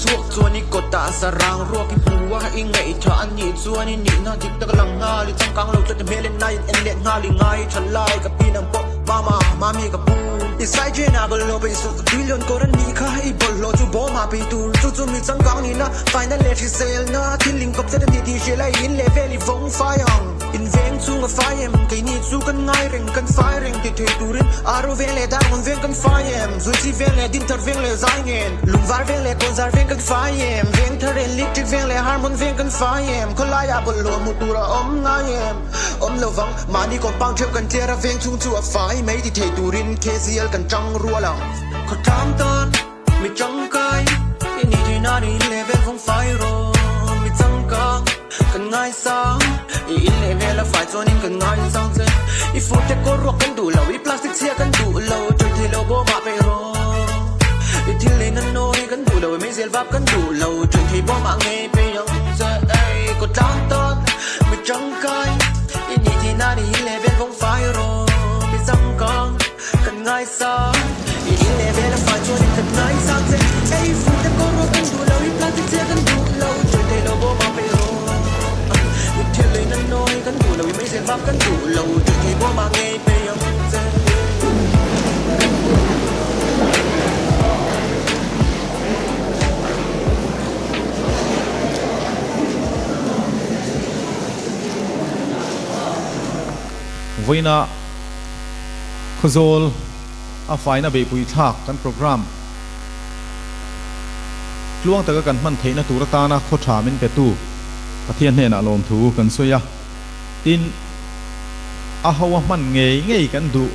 chhuak chuan i kawtah sarang ruak i hmu a, i ngaihthah a nih chuan i nihna dik tak a lang nghal, i changkang lo tlat i hmel en lai in en let nghal i ngai tha lai ka pi nang pawh mama mami ka pu. I sai chen ah bawlhhlawh peih suh tui lian kawr a nih kha i bawlhhlawh chu bawm ah peih tur chu chu mi changkang nihna faina leh hriselna thil inkawp tlat a ni tih hria lai i in leh vel i vawng fai ang. In veng chung a fai em? Keini chu kan ngai reng, kan fai reng ti thei turin Aro veng leh Darngawn veng kan fai em? Zuichi veng leh Dinthar veng leh Zai ngen, Lungvar veng leh Kawnzar veng kan fai em? Vengthar Electric veng leh Harmon veng kan fai em? Khawlaiah bawlhhlawh hmuh tur a awm ngai em? Awm lo vang, mahni compound theuh kan tliar a veng chhung chu a fai mai ti thei turin KZL kan tang rual ang. Khawtlang tan mi tangkai i nih theih nan i in leh vel vawng fai rawh. Mi changkang kan ngaisang i in leh vel a fai chuanin kan ngaisang che. I fur te kawr ruak kan duh lo, i plastic chhia kan duh lo, chawi thei lo bawmah peih rawh. I thil lei nan nawi kan duh lo, i meizel vap kan duh lo, chawi thei bawmah ngei peih ang che. Ei kawtlang tan mi tangkai i nih theih nan i in leh vel vawng fai rawh. Mi changkang. Kan ngaisang i in leh vel a fai chuanin kan ngaisang che. Ei fur te kawr rawh kan duh lo, i plastic chhia kan duh lo, chawi thei lo bawm a peih rawh. I thil lei nan nawi kan duh lo, i meizel vak kan duh lo, chawi thei bawm ah ngei peih ang che. Vawiina. Khawzawl a faina beihpui thlak kan programme tluang taka kan hman theihna tur atana khaw tha min petu Pathian hnenah lawmthu kan sawi a, tin a ho a hman ngei ngei kan duh.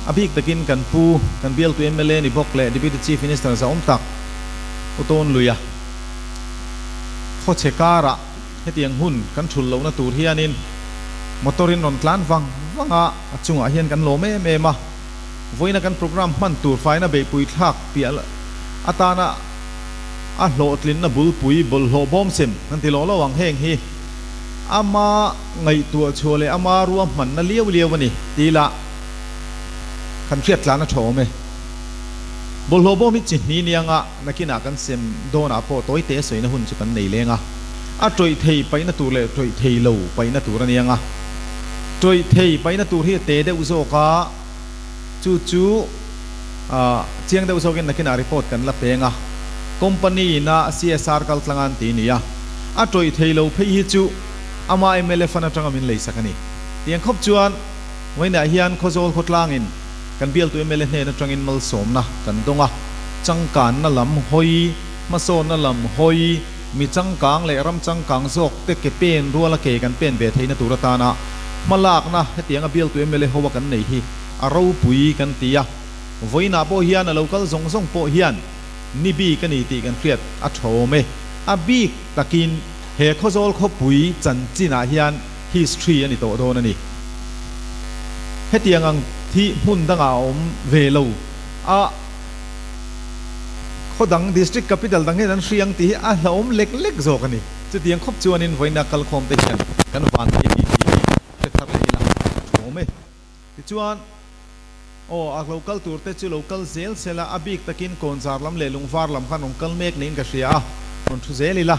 A bik takin kan pu, kan bialtu mla ni bawk leh Deputy Chief Minister zahawm tak U Tawnluia khawchhe karah Hetiang hun kan thul lohna tur hianin motor in rawn tlan vang vang a, a chungah hian kan lawm em em a. Vawiina kan programme hman tur faina beihpui thlak piah atana a hlawhtlinna bulpui bawlhhlawh bawm sem kan ti lawh lo ang. Heng hi ama ngaihtuah chhuah leh ama ruahmanna liau liau a ni tih lah kan hriat tlan a tha awm e. Bawlhhlawh bawm hi chi hnih nianga nakinah kan sem dawnah pawh tawi te sawina hun chu kan nei leng a. A tawih thei paihna tur leh tawih thei lo paihna tur a niang a. Tawih thei paihna tur hi a te deuh zawk a, chu chu chiang deuh zawkin nakinah report kan la peng a. Company ina CSR kal tlang an ti nia. A tawih thei lo phei hi chu ama mla fund atanga min leisak a ni. Tiang khawp chuan vawiinah hian Khawzawl khawtlangin kan bialtu mla hnen atangin malsawmna kan dawng a, changkanna lam hawi, hmasawnna lam hawi, Mi changkang leh ram changkang zawk te ke pen ruala ke kan pen ve theihna tur atana hmalakna hetianga bialtu mla ho a kan nei hi a ropui kan ti a. Vawiinah pawh hian a lo kal zawng zawng pawh hian ni bik a ni tih kan hriat a tha awm e. A bik takin he Khawzawl khawpui chanchinah hian history a ni tawh dawn a ni. Hetiang ang thi hmun dangah a awm ve lo a. Khaw dang District Capital dang hian an hri ang tih hi a hlauhawm lek lek zawk a ni. Chutiang khawp chuanin vawiina kalkhawm te hian kan van thei tih tih hi hre thar leh ila a thawm e. Tichuan, aw a lo kal tur te chu lo kal zel sel a, a bik takin Kawnzar lam leh Lungvar lam khan rawn kal mek niin ka hria a, rawn thu zel ila.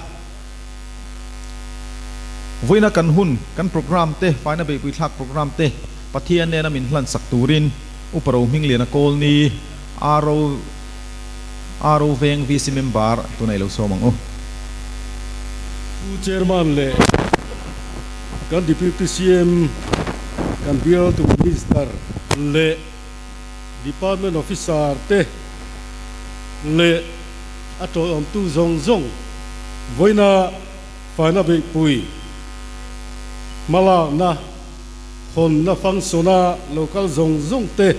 Vawiina kan hun, kan programme te, faina beihpui thlak programme te Pathian nena min hlansak turin Upa Rohmingliana Kawlni, RO RO Veng VC Member tunah i lo sawm ang u. Pu Chairman leh kan Deputy CM, kan bialtu Minister leh Department Officer te leh a tawlawmtu zawng zawng vawiina faina beihpui hmalakna Hawnna function-a lo kal zawng zawng te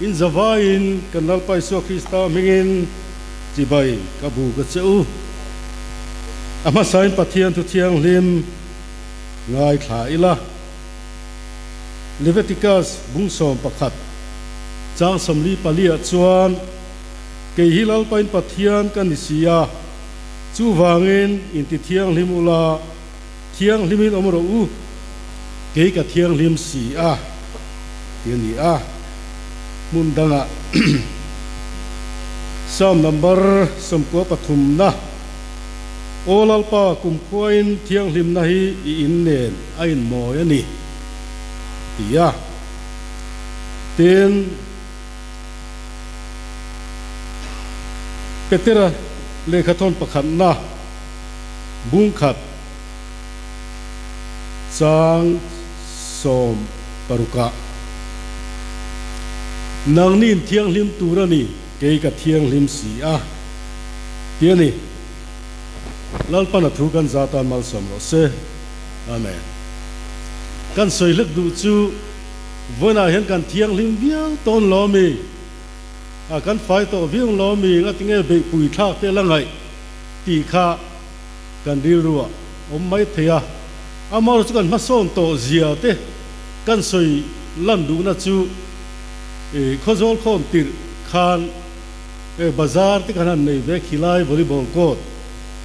in zavaiin kan Lalpa Isua Krista hmingin chibai ka bu ka che u. A hmasain Pathian thu thianghlim ngaithla ila. Leviticus bung 11 chang 44-ah chuan, Kei hi Lalpain Pathian ka ni si a, chuvangin intithianghlim ula, Thianghlimin awm rawh u, kei ka thianghlim si a, ti a ni a. Hmun dangah Psalm number 93na, Aw Lalpa, kumkhuain thianghlimna hi i in nen a inmawi a ni, ti a. Tin, Petera lehkhathawn pakhatna bungkhat chang 16ah, Nangni in thianghlim tur a ni, kei ka thianghlim si a, ti a ni. Lalpan a thu kan za tan malsawm rawh se. Amen. Kan sawi hlek duh chu vawiinah hian kan thianghlim viau tawn lo ami? A kan fai tawh viau lo ami? Ngatinge beihpui thlak te la ngaih tih kha kan rilru ah awm mai thei a. Amaherawhchu chu kan hmasawn tawh zia te kan sawi lan duhna chu i Khawzawl khawm tirh khan e bazar te kan han nei ve khilai volleyball court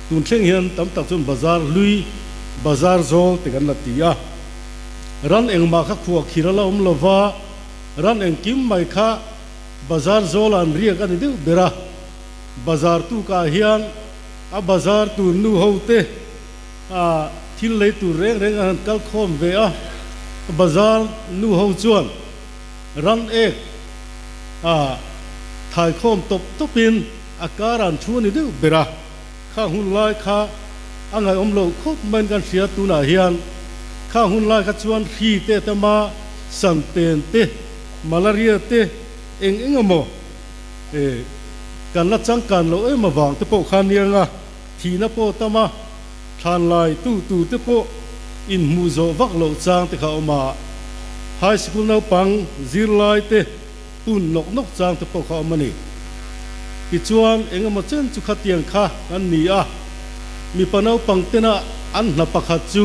tun thleng hian tam tak chuan bazar hlui bazar zawl te kan la ti a. Ran engmah kha khuah khir a la awm lova, ran engkim mai kha bazar zawlah an riak a ni deuh ber a. Bazar tukah hian a bazar tur nu ho te a thil lei tur reng reng an han kal khawm ve a, bazar nu ho chuan ran ek a thai khawm tawp tawpin a kar an thu a ni deuh ber a, kha hun lai kha a ngaihawm loh khawp maiin kan hria tunah hian kha hun lai kha chuan hri te a tam a, santen te, malaria te eng eng emaw kan la changkan loh em avang te pawh kha nia nga. Thihna pawh tam a, thlan lai tu tur te pawh inhmuh zawh vak loh chang te kha a awm a, high school naupang zirlai te pun nawk nawk chang te pawh kha a awm a ni. Tichuan eng emaw chen chu khatiang kha an ni a, mipa naupang tena an hna pakhat chu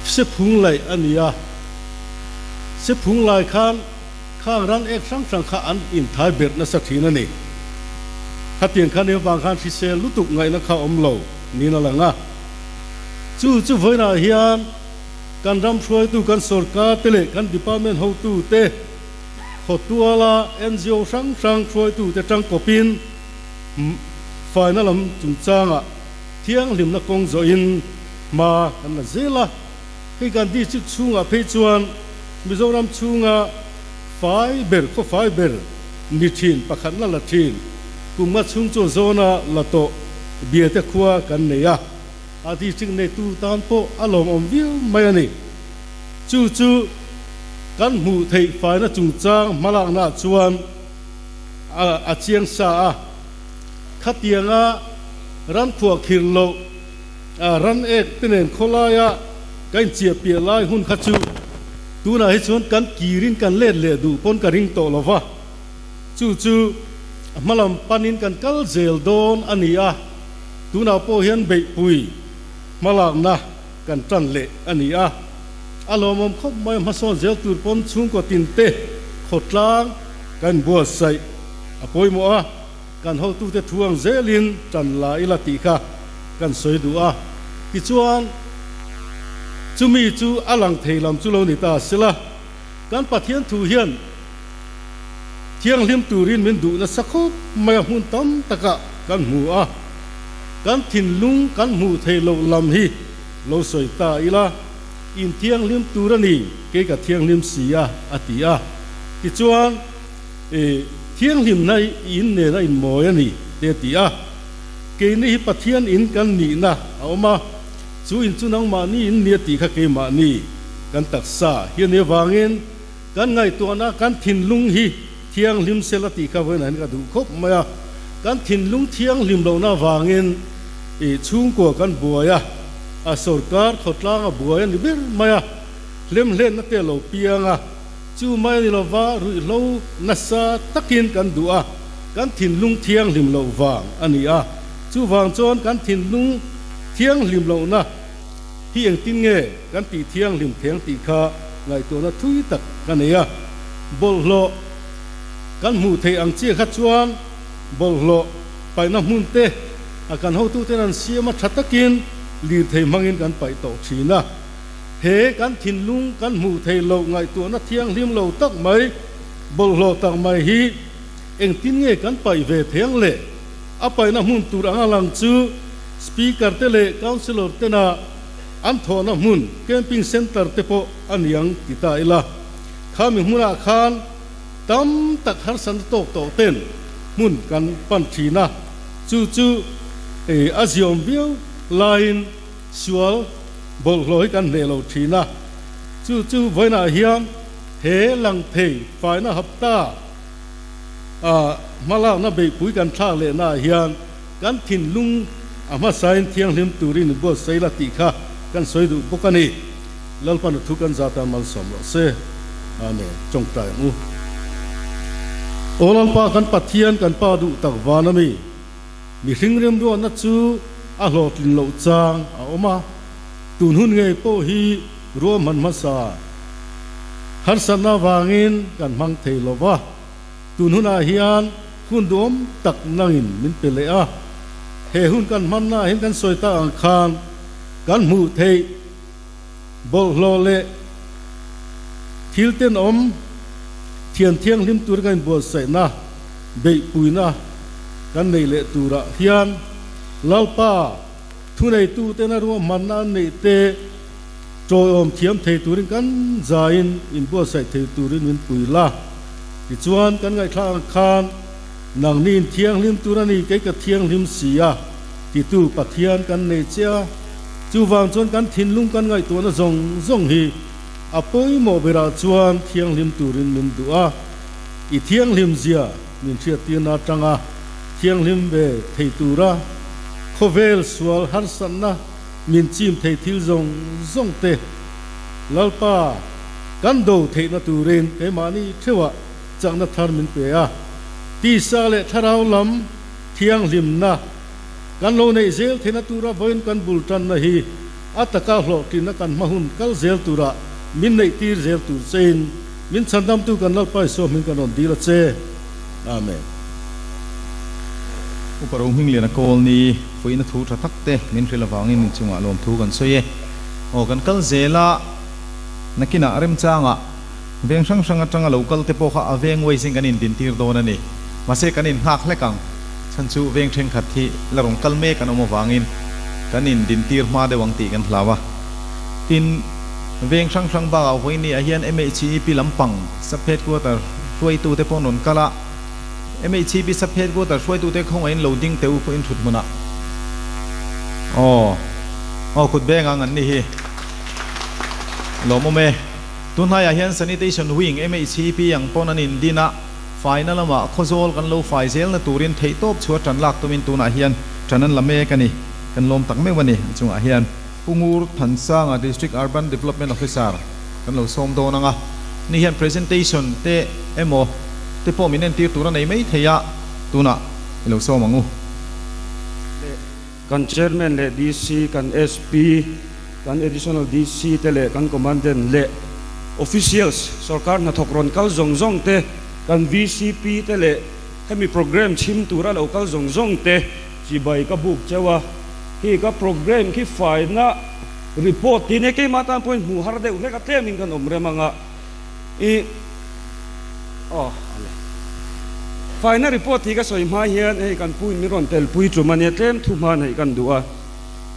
sephung laih a ni a, sephung lai khan, Khang ran ek hrang hrang kha an inthai berh nasa thin a ni. Khatiang khan evang khan hrisel lutuk ngaihna kha awm lo niin a lang a. Chu chu vawiinah hian kan ram hruaitu, kan sorkar te leh kan department hotu te, khawtuala ngo hrang hrang hruaitu te tangkawpin faina lam chungchangah thianghlimna kawng zawhin hma kan la zel a. Hei kan district chhungah phei chuan Mizoram chhunga fai ber, khaw fai ber ni thin pakhatna la thin, kum nga chhung chuan zawna la tawh Biate khua kan nei a, a district neitu tan pawh a lawmawm viau mai a ni. Chu chu kan hmuh theih faina chungchang hmalaknaah chuan a chiang sa a, khatianga ram khuah khirh loh, Ran ek te nen khawlaia ka inchiah piah lai hun kha chu tunah hi chuan kan kirin kan let leh duh pawn ka ring tawh lo va, chu chu a hmalam panin kan kal zel dawn a ni a, tunah pawh hian beihpui hmalakna kan tan leh a ni a, a lawmawm khawp mai a hmasawn zel tur pawn chhungkaw tinte khawtlang kan inbuatsaih a pawimawh a. Kan hotute thu ang zelin tan la ila tih kha kan sawi duh a, tichuan chumi chu a lang thei lam chu lo ni ta sela, kan Pathian thu hian thianghlim turin min duh nasa khawp mai a hmun tam takah kan hmu a, kan thinlung kan hmuh theih loh lam hi lo sawi ta ila, in thianghlim tur a ni, kei ka thianghlim si a, a ti a, tichuan. I thianghlimna i in nen a inmawi a ni, te a ti a. Keini hi Pathian in kan nihna a awm a, chu in chu nangmahni in ni a tih kha keimahni kan taksa hi a nih avangin kan ngaihtuahna kan thinlung hi thianghlim sel a tih kha vawiinah hian ka duh khawp mai a. Kan thinlung thianghlim lohna avangin i chhungkua kan buai a, a sorkar khawtlang a buai a ni ber mai a, hlemhlenna te a lo piang a. Chu mai a ni lova, ruihhlo nasa takin kan duh a, kan thinlung thianghlim loh vang a ni a. Chuvang chuan kan thinlung thianghlim lohna hi engtin nge kan tih thianghlim theng tih kha ngaihtuahna thui tak ka nei a. Bawlhhlawh kan hmuh theih ang chiah kha chuan bawlhhlawh paihna hmun te a kan hotuten an siam a tha takin lirthei hmangin kan paih tawh thin a. He kan thinlung kan hmuh theih loh ngaihtuahna thianghlim lo tak mai, bawlhhlawh tak mai hi Engtin nge kan paih ve thei ang le? A paihna hmun tur anga lang chu Speaker te leh Councillor tena an thawhna hmun Camping Centre te pawh a ni ang ti ta ila. Khami hmunah khan tam tak harsatna tawk tawh ten hmun kan pan thin a, chu chu a ziawm viau laiin sual bawlhhlawh hi kan hneh lo thin a, chu chu vawiinah hian he lang thei faina hapta a hmalakna beihpui kan thlak lehnaah hian kan thinlung a hmasain thianghlim turin inbuatsaih la tih kha kan sawi duh bawk a ni. Lalpan a thu kan zat a malsawm rawh se. Amen. Tawngtai ang u. Aw Lalpa kan Pathian kan Pa duh tak van a mi. Mihring remruatna chu a hlawhtlin loh chang a awm a, tun hun ngei pawh hi ruahman hmasa harsatna avangin kan hmang thei lo va, tun hunah hian hun duhawm tak nangin min pe leh a, he hun kan hmannaah hian kan sawi tak ang khan kan hmuh theih bawlhhlawh leh thil tenawm thian thianghlim tur kan inbuatsaihna beihpuina kan neih leh turah hian Lalpa thuneituten a ruahmanna an neih te tawiawm thiam thei turin kan zaiin inbuatsaih thei turin min pui la. Tichuan kan ngaihthlak ang khan nangni in thianghlim tur a ni kei ka thianghlim si a titu Pathian kan nei che a, chuvang chuan kan thinlung kan ngaihtuahna zawng zawng hi a pawimawh berah chuan thianghlim turin min duh a. I thianghlim zia min hriattirna atanga thianghlim ve thei tura khawvel sual harsatna min chim thei thil zawng zawng te Lalpa kan do theihna turin keimahni theuhah chakna thar min pe a. Tisa leh thlarau lam thianghlimna kan lo neih zel theihna tura vawiin kan bul tanna hi a taka hlawhtlinna kan hma hun kal zel turah min neihtir zel tur chein Min chhandamtu kan Lalpa Isua hming kan rawn dil a che. Amen. Upa Rohmingliana kawl ni fuihna thu tha tak te min hrilh avangin inchungah lawmthu kan sawi e. Aw kan kal zel a, nakinah remchangah veng hrang hrang atanga lo kal te pawh kha a veng wise in kan indintir dawn a ni. Mahse kan innghak hlek ang, chhan chu veng thenkhat hi la rawn kal mek an awm avangin kan indintir hma deuh ang tih kan hlau a. Tin. Veng hrang hrang bakah vawiin ah hian MHEP lampang sub headquarter hruaitute pawh an rawn kal a, MHEP sub headquarter hruaitute khawngaihin lo ding teh u pawhin thut hmunah aw aw kut beng ang an ni hi lawmawm e. Tunhnaiah hian Sanitation Wing MHEP ang pawn an indin a, faina lamah khawzawl kan lo fai zelna turin theihtawp chhuah tan lak tumin tunah hian tan an la mek a ni, kan lawm tak meuh a ni an chungah hian. Pu Ngur Thansanga District Urban Development Officer kan lo sawm dawn ang a, ni hian presentation te emaw te pawh min entir tur a nei mai thei a, tunah i lo sawm ang u. Leh kan Chairman leh DC, kan SP, kan Additional DC te leh kan Commandant leh Officials, sorkar hnathawk rawn kal zawng zawng te, kan VCP te leh hemi programme chhim tura lo kal zawng zawng te chibai ka buk cheu a. Khi ka programme khi faina report tih nia keimah tan pawhin hmuh har deuh hlek a tlemin kan awm rem ang a i aw ale faina report tih ka sawi hma hian hei kan pu in min rawn tel pui tum a nia tlem thu hma neih kan duh a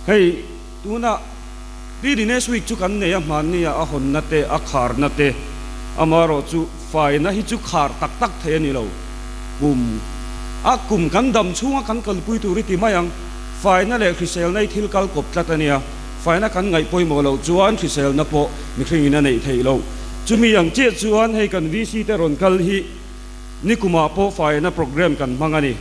hei tuna Pi Dinesh week chu kan nei a hmanni a a hawnna te a kharna te amaherawh chu faina hi chu khar tak tak thei a ni lo kum a kum kan dam chhunga kan kalpui tur i ti mai ang. Faina leh hriselna hi thil kal kawp tlat a nia. Faina kan ngaih pawimawh loh chuan hriselna pawh mihringin a neih theih loh. Chumi ang chiah chuan hei kan VC te rawn kal hi nikumah pawh faina programme kan hmang a ni.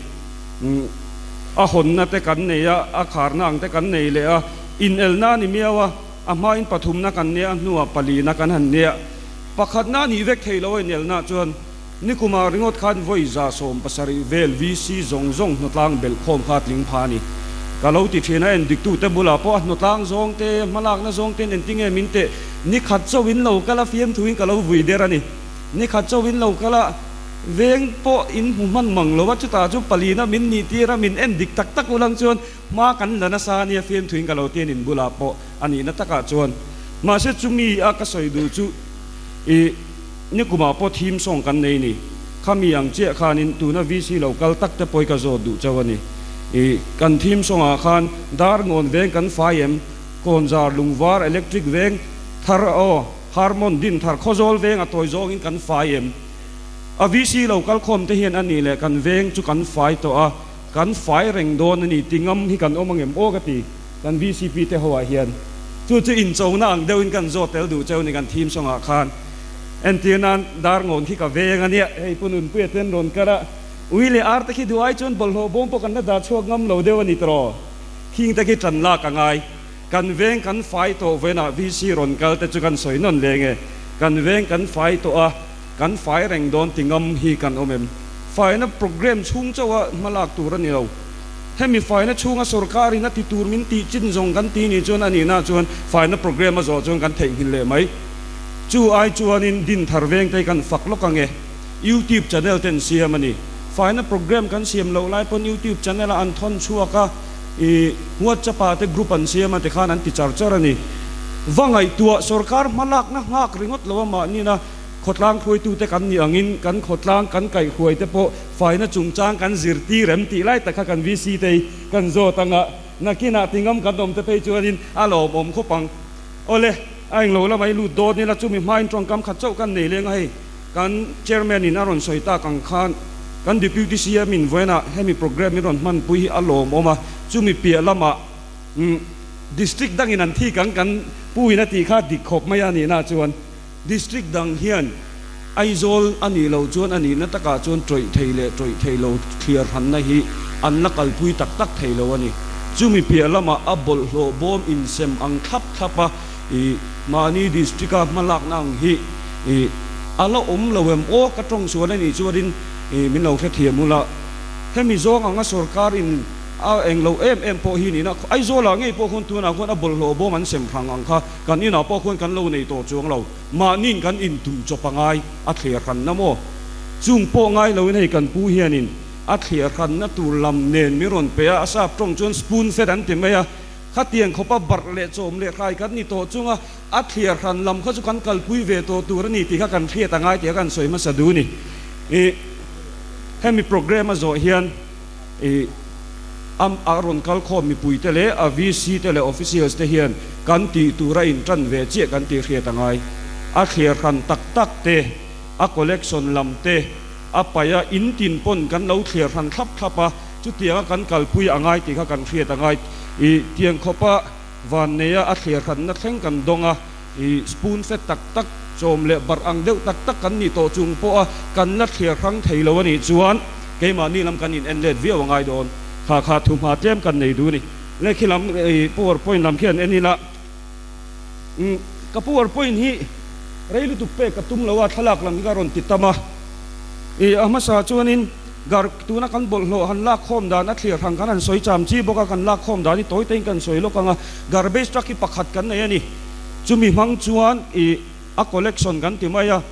A hawnna te kan nei a, a kharna ang te kan nei leh a, inelna a ni miau a, a hmain pathumna kan nia, a hnuah palina kan han nia. Pakhatna a nih vek theih loh a inelna chuan. Nikumah ringawt khan vawi 170 vel VC zawng zawng hnawtlang belh khawm kha a tling pha a ni. Ka lo ti thin a, endiktute bulah pawh a hnawtlang zawng te, hmalakna zawng ten engtinge min teh, ni khat chauhin lo kal a fiamthuin ka lo vui der a ni. Ni khat chauhin lo kal a, veng pawh in hmu hman mang lo a, chutah chu palina min nih tir a, min endik tak tak ulang chuan hma kan la nasa a nia fiamthuin ka lo ti a nin bulah pawh a nihna takah chuan. Mahse chumi a ka sawi duh chu i. Nikumah pawh theme song kan nei ni. Khami ang chiah khanin tuna VC lo kal tak te pawh hi ka zawt duh chauh a ni. Ih, kan theme song ah khan dar ngawn veng kan fai em? Kawnzar, Lungvar, Electric veng thar aw, Harmon, Dinthar, Khawzawl veng a tawi zawngin kan fai em? A VC lo kal khawm te hian a nih leh kan veng chu kan fai tawh a, kan fai reng dawn a ni ti ngam hi kan awm angem aw ka ti kan VCP te ho ah hian. Chu chu inchona ang deuhin kan zawt tel duh cheu ni kan theme song ah khan. Entir nan dar ngawn khi ka veng a nia, hei Pu Nunpuia ten rawn kal a, ui leh ar te khi duh ai chuan bawlhhlawh bawm pawh kan la dah chhuak ngam lo deuh a ni tawh. Khing te khi tan lak a ngai. Kan veng kan fai tawh vawiinah VC rawn kal te chu kan sawi nawn leng e. Kan veng kan fai tawh a, kan fai reng dawn ti ngam hi kan awm em? Faina programme chhung chauh a hma lak tur a ni lo. Hemi faina chhunga sorkarin a ti tur min tih chin zawng kan ti nih chuan a nihna chuan faina programme a zawh chuan kan theihnghilh leh mai. Chu ai chuanin Dinthar veng te hi kan fak lawk ang e. YouTube channel ten siam a ni. Faina programme kan siam loh lai pawn YouTube channel a an thawn chhuak a, i WhatsApp ah te group an siam a tikhan an ti char char a ni. Va ngaihtuah sorkar hmalakna nghak ringawt lo a mahnina khawtlang hruaitute kan nih angin kan khawtlang kan kaihhruai te pawh faina chungchang kan zirtir em tih lai tak kha kan VC te hi kan zawt ang a, nakinah tingam kan awm te phei chuanin a lawmawm khawp ang. Awle, a englo lamah i lut dawn ila chumi hmain tawngkam khat chauh kan nei leng a hei. Kan Chairman in a rawn sawi tak ang khan kan Deputy CM in vawiinah hemi programme in rawn hmanpui hi a lawmawm a, chumi piah lamah District dangin an thik ang kan pu in a tih kha dik khawp mai a nihna chuan District dang hian Aizawl a nih loh chuan a nihna takah chuan tawih thei leh tawih thei lo thliar hanna hi an la kalpui tak tak thei lo a ni. Chumi piah lamah a bawlhhlawh bawm insem ang thlap thlap a, I mahni district a hmalakna ang hi i a la awm lo em aw ka tawng sual a nih chuanin i min lo hrethiam ula hemi zawng anga sorkar in a eng lo em em pawh hi nihna Aizawl ah ngei pawh khawn tunah khawn a bawlhhlawh bawm an sem hrang ang kha kan inah pawh khawn kan lo nei tawh chuang lo mahniin kan intum chawp a ngai a thliar hranna maw chung pawh ngai loin hei kan pu hianin a thliar hranna tur lam nen min rawn pe a a sap tawng chuan spoon fed an ti mai a. Khatiang khawpa barh leh chawm leh hrai kan ni tawh chunga a thliar hran lam kha chu kan kalpui ve tawh tur a ni tih kha kan hriat a ngai tih kha kan sawi hmasa duh a ni. Ih, hemi programme a zawh hian ih am a rawn kal khawm mipuite leh a VC te leh officials te hian kan tih tur a intan ve chiah kan tih hriat a ngai. A thliar hran tak tak te, a collection lam te, a paih a, in tin pawn kan lo thliar hran thlap thlap a, Chutianga kan kalpui a ngai tih kha kan hriat a ngai. I tiang khawpa van neia a thliar hranna thleng kan dawng a, i spoon fed tak tak, chawm leh barh ang deuh tak tak kan nih tawh chung pawha kan la thliar hrang thei lo a nih chuan keimahni lam kan in en let viau a ngai dawn. Kha kha thuhma tlem kan nei duh a ni. Le khi lam i power point lam khian en ila, umm ka power point hi rei lutuk pek ka tum lo a, thlalak lam hi ka rawn ti tam a. I a hmasa chuanin Gar, tuna kan bawlhhlawh han lak khawm dan a thlir hang kan han sawi cham chi bawk a, kan lak khawm dan hi tawi tein kan sawi lawk ang a, garbage truck hi pakhat kan nei a ni. Chumi hmang chuan ih a collection kan ti mai a,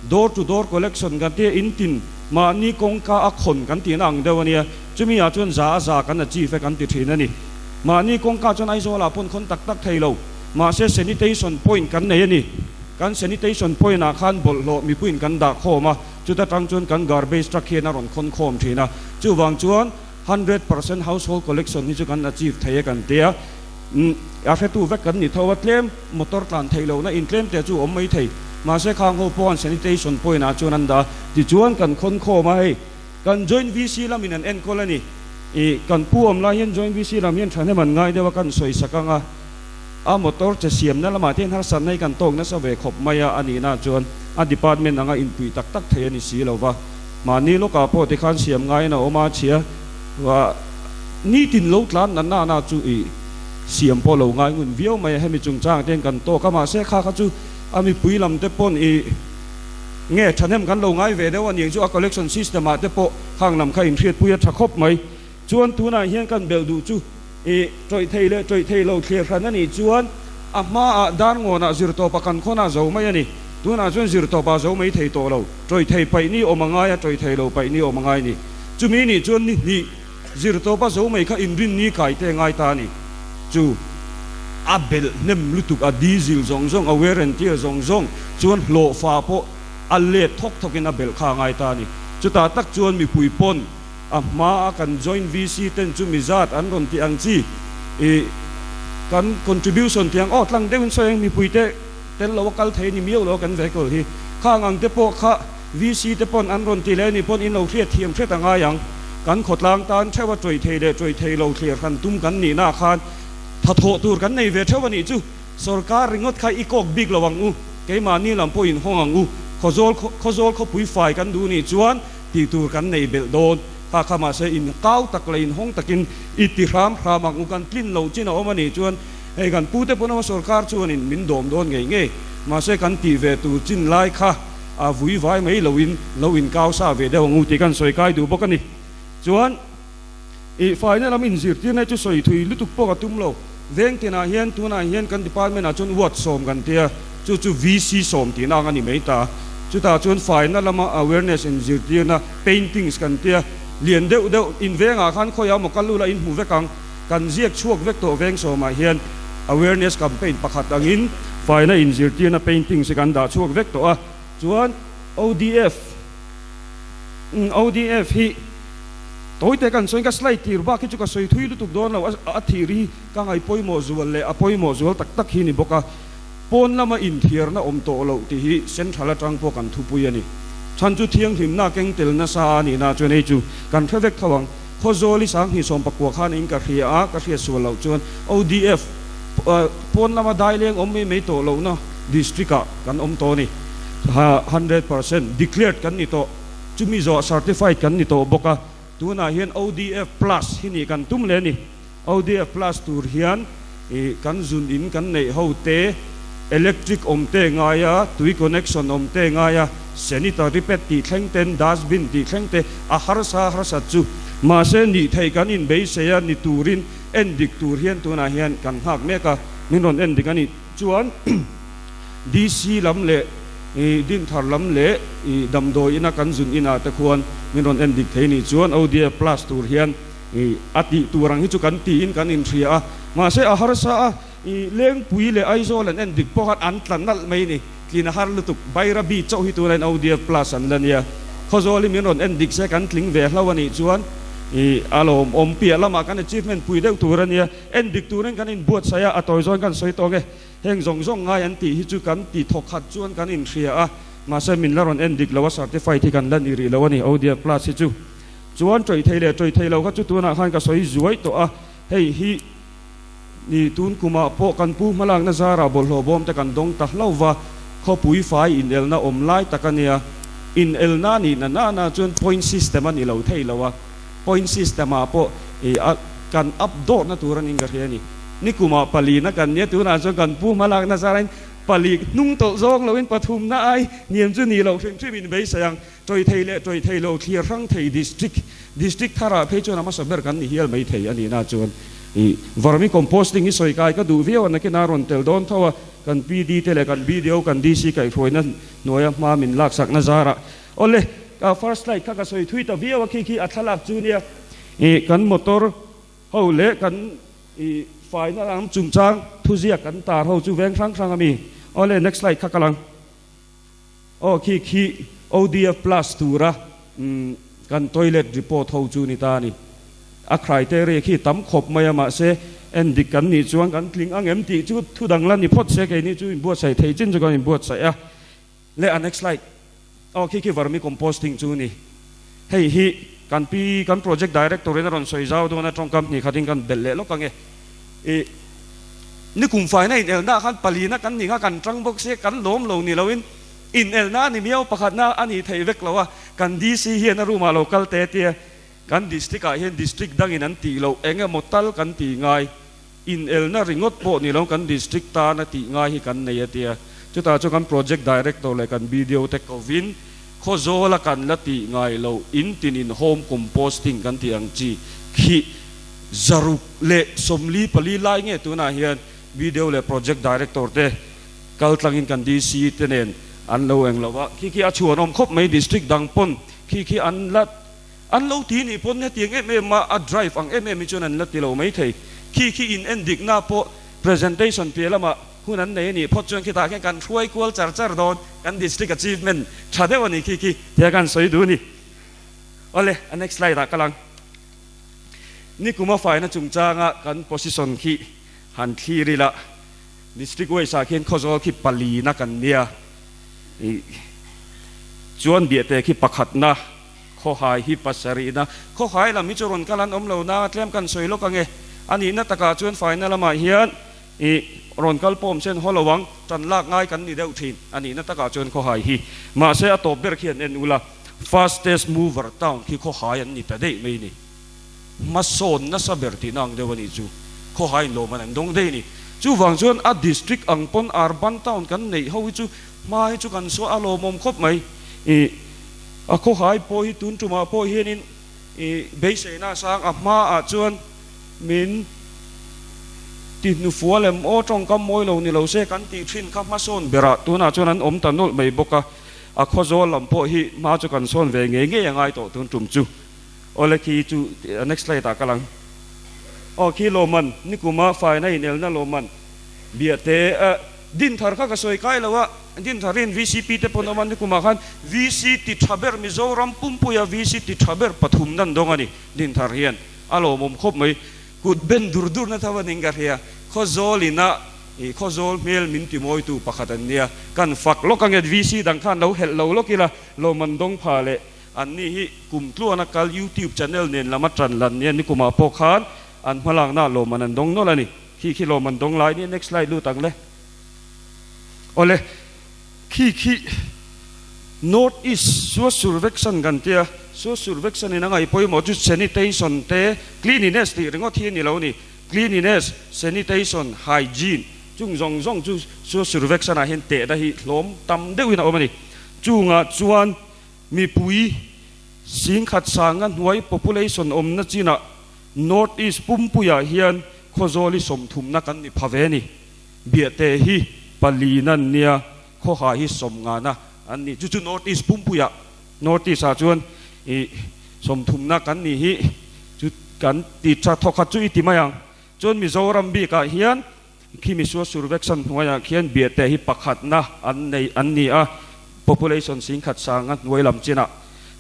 door to door collection kan ti a, in tin mahni kawngka a khawn kan tihna ang deuh a nia, chumi ah chuan za a za kan achieve e kan ti thin a ni. Mahni kawngka chuan Aizawl ah pawn khawn tak tak thei lo, mahse sanitation point kan nei a ni. Kan sanitation point ah khan bawlhhlawh mipuiin kan dah khawm a, Chuta tang chuan kan garbage truck hian a rawn khawn khawm thin a, chuvang chuan 100% household collection hi chu kan achieve thei e kan tia. Umm a hretu vek kan ni tho a, tlem motor tlan theih lohna in tlem te chu awm mai thei. Mahse khang ho pawh an sanitation point ah chuan an dah a, tichuan kan khawn khawm a, hei kan joint VC lamin an enkawl a ni. Ih kan pu awm lai hian joint VC lam hian thahnem an ngai deuh a, kan sawi sak ang a. A motor che siamna lamah te hian harsatna hi kan tawk nasa ve khawp mai a, a nihna chuan a department anga inpuih tak tak thei a ni si lo va. Mahni lawkah pawh tikhan siam ngaiin a awm a, chhia nitin lo tlan na na na chu i siam pawh lo ngai ngun viau mai a, hemi chungchangah te hian kan tawk a, mahse kha kha chu a mipui lam te pawn i nge thahnem kan lo ngai ve deuh a niang chu a collection system ah te pawh khang lam kha inhriatpui a tha khawp mai. Chuan tunah hian kan belh duh chu i tawih thei leh tawih thei lo thlir hran a nih chuan a hmaah Darngawnah zirtawpa kan khawnah zo mai a ni. Tunah chuan zirtawpa zo mai thei tawh lo. Tawih thei paih ni awm a ngai a, tawih thei lo paih ni awm a ngai a ni. Chumi nih chuan ni hnih zirtawpa zo mai kha inrin ni kai te ngai ta a ni. Chu a belh hnem lutuk a, diesel zawng zawng, a wear and tear zawng zawng chuan hlawhfa pawh a let thawk thawkin a belh kha a ngai ta a ni. Chutah tak chuan mipui pawn a hmaa kan joint VC ten chu mi zat an rawn tih ang chi i kan contribution tih ang aw tlang deuhin sawi ang mipui te tel lo a kal thei a ni miau lo a kan vehicle hi. Khang ang te pawh kha VC te pawn an rawn ti leh a ni pawn in lo hriat thiam hret a ngai ang. Kan khawtlang tan theuh a tawih thei leh tawih thei lo thliar han tum kan nihna khan tha thawh tur kan nei ve theuh a nih chu. Sorkar ringawt kha i kawk bik lo ang u, keimahni lam pawh in hawng ang u, Khawzawl Khawzawl khawpui fai kan duh nih chuan tih tur kan nei belh dawn. Kha kha mahse in kau tak leh in hawng takin i ti hram hram ang u, kan tlin loh chin a awm a nih chuan hei kan pute pawn awma sorkar chuanin min dawm dawn ngei ngei, mahse kan tih ve tur chin lai kha a vui vai mai loin lo in kau sa ve deuh ang u tih kan sawi kai duh bawk a ni. Chuan. I faina lam inzirtirna hi chu sawi thui lutuk pawh ka tum lo. Veng tinah hian tunah hian kan department ah chuan ward sawm kan tia, chu chu VC sawm tihna ang a ni mai ta. Chutah chuan faina lama awareness inzirtirna paintings kan tia, lian deuh deuh in vengah khan khawiah maw kal ula in hmu vek ang, kan ziak chhuak vek tawh veng sawmah hian awareness campaign pakhat angin faina inzirtirna paintings hi kan dah chhuak vek tawh a. Chuan ODF, ODF hi. Tawite kan sawi ka slide tir bak hi chu ka sawi thui lutuk dawn lo a thir hi ka ngai pawimawh zual leh a pawimawh zual tak tak hi ni bawk a, pawn lama inthiarna awm tawh loh tih hi central atang pawh kan thupui a ni. Chhan chu thianghlimna keng tel nasa a nihna chuan hei chu kan hre vek tho ang. Khawzawl i 2019 khan in ka hria a, ka hriat sual loh chuan ODF pawn lama daileng awm mai mai tawh lohna district ah kan awm tawh a ni. 100% declared kan ni tawh. Chumi zawh certified kan ni tawh bawk a, tunah hian ODF plus hi nih kan tum leh a ni. ODF plus tur hian ih kan zun in kan neih ho te, electric awm te ngai a, tui connection awm te ngai a, sanitary pad tih thleng ten, dustbin tih thleng te a harsa harsat chu. Mahse nih theih kan inbeisei a ni turin endik tur hian tunah hian kan nghak mek a, min rawn endik a nih chuan. DC lam leh Dinthar lam leh damdawi ina kan zun inah te khuan min rawn en dik thei nih chuan ODF plus tur hian a tih tur ang hi chu kan tiin kan inhria a, mahse a harsa a, Lengpui leh Aizawl an en dik pawh khan an tla nalh mai ni, tlin a har lutuk, Bairabi chauh hi tunah in ODF plus an la nia, Khawzawl hi min rawn en dik se kan tling ve hlo a nih chuan a lawmawm piah lamah kan achievement pui deuh tur a nia, en dik turin kan inbuatsaih a, a tawi zawn kan sawi tawng e. Heng zawng zawng ngai an tih hi chu kan ti thawk khat chuan kan inhria a, mahse min la rawn en dik lo a, certified hi kan la ni rih lo a ni, ODF class hi chu. Chuan tawih thei leh tawih thei lo kha chu tunah khan ka sawi zuai tawh a, hei hi ni tun kumah pawh kan pu hmalakna zarah bawlhhlawh bawm te kan dawng ta hlauh va, khawpui fai inelna awm lai tak a nia, inelna nih na nana chuan point system a ni lo thei lo a, point system ah pawh i a kan up dawrhna tur a ning ka hria a ni. Nikumah palina kan nia, tunah chuan kan pu hmalakna zarain pali hnung tawlh zawng loin pathumna ai hniam chu ni loh hrim hrim in beisei ang. Tawih thei leh tawih thei lo thlir hrang thei district, district tharah phei chuan a hmasa ber kan ni hial mai thei a nihna chuan i vermi composting hi sawi kai ka duh viau a, nakin a rawn tel dawn tho a, kan PD te leh kan BDO, kan DC kaihhruaina hnuaia hma min laksakna zarah. Awle, first slide kha ka sawi thui ta viau a, khi khi a thlalak chu nia i kan motor ho leh kan i faina lam chungchang thuziak kan tar ho chu veng hrang hrang a mi. Awle next slide kha ka lang. Aw khi khi ODF plus tura kan toilet report ho chu ni ta a ni. A criteria khi tam khawp mai a mahse en dik kan nih chuan kan tling ang em tih chu thu dang la ni phawt se keini chu inbuatsaih thei chin chu kan inbuatsaih a. Le a next slide. Aw khi khi vermi composting chu ni. Hei hi kan pi kan project director in a rawn sawi zau dawn a tawngkam hnih khatin kan belh leh lawk ange. I nikum faina in elna ah khan palina kan nih kha kan tang bawk sia kan lawm lo ni loin in elna a ni miau pakhatna a ni thei vek lo a kan DC hian a room ah lo kal te tia kan district ah hian district dangin an tih loh eng emaw tal kan tih ngai. Inelna ringawt pawh ni lo kan district tana tih ngai hi kan nei a tia. Chutah chuan kan project director leh kan BDO te kovin Khawzawla kan la tih ngai lo in tinin home composting kan tih ang chi khi 144 lai nge tunah hian BDO leh project director te kaltlangin kan DC te nen an lo eng lo a. Khi khi a chhuanawm khawp mai district dang pawn khi khi an la An lo ti nih pawn hetiang em em a a drive ang em em hi chuan an la ti lo mai thei. Khi khi in en dikna pawh presentation piah lamah hun an nei a nih phawt chuan khitah khian kan hruai kual char char dawn, kan district achievement tha deuh a ni khi khi tia kan sawi duh a ni. Awle, a next slide ah ka lang. Nikuma faina chungchanga kan position khi han thlir ila, District wise ah khian Khawzawl khi palina kan nia, ih chuan Biahte khi pakhatna, Khawhai hi pasarihna. Khawhai lam hi chu rawn kal an awm lo na, tlem kan sawi lawk ange. A nihna takah chuan faina lamah hian ih rawn kal pawm sen haw lo ang, tan lak ngai kan ni deuh thin a nihna takah chuan Khawhai hi. Mahse a tawp ber khi an en ula, fastest mover town khi Khawhai an ni ta daih mai ni. Hmasawn nasa ber tihna ang deuh a nih chu. Khawhai inlawm an an dawng daih a ni. Chuvang chuan a district ang pawn urban town kan neih ho hi chu hma hi chu kan saw a lawmawm khawp mai. Ih a khawhai pawh hi tun tumah pawh hianin ih beiseina a sang a hmaah chuan min ti hnufual em aw tawngkam mawi lo ni lo se kan tih thin kha hmasawn berah tunah chuan an awm ta nawlh mai bawk a. A khawzawl lam pawh hi hma chu kan sawn ve ngei ngei a ngai tawh tun tum chu. Awle khi chu next slide ah ka lang. Aw khi lawmman nikuma faina inelna lawmman biahte Dinthar kha ka sawi kai lo a, Dintharin VCP te pawn awm a nikumah khan VC ti tha ber Mizoram pumpuia VC ti tha ber pathum nan dawng a ni Dinthar hian a lawmawm khawp mai. Kut ben dur dur na tho a ning ka hria. Khawzawl ina ih Khawzawl hmel min ti mawitu pakhat an nia. Kan fak lawk ange VC dang khan lo helh lo lawk ila lawmman dawng pha leh An ni hi kum tluana kal YouTube channel nen lama tan lan nia nikumah pawh khan an hmalakna lawmman an dawng nawlh a ni. Khi khi lawmman dawng lai nia next slide lut ang le. Awle khi khi North East Swachh Survekshan kan tia, Swachh Survekshan in a ngaih pawimawh chu sanitation te cleanliness tih ringawt hi a ni lo ni. Cleanliness, sanitation, hygiene chung zawng zawng chu Swachh Survekshan ah hian tehna hi hlawm tam deuhin a awm a ni. Chungah chuan Mipui singkhat sanga hnuai population awmna chinah North East pumpuiah hian Khawzawli sawmthumna kan ni pha ve ni. Biahte hi palina an nia, Khawha hi sawmngana an ni. Chu chu North East pumpuiah, North East ah chuan ih sawmthumna kan ni hi chu kan ti tha thawkhat chu i ti mai ang. Chuan Mizoram bikah hian Khi Misual Survekshan hnuaiah khian Biahte hi pakhatna an nei an ni a, population singkhat sanga hnuai lam chinah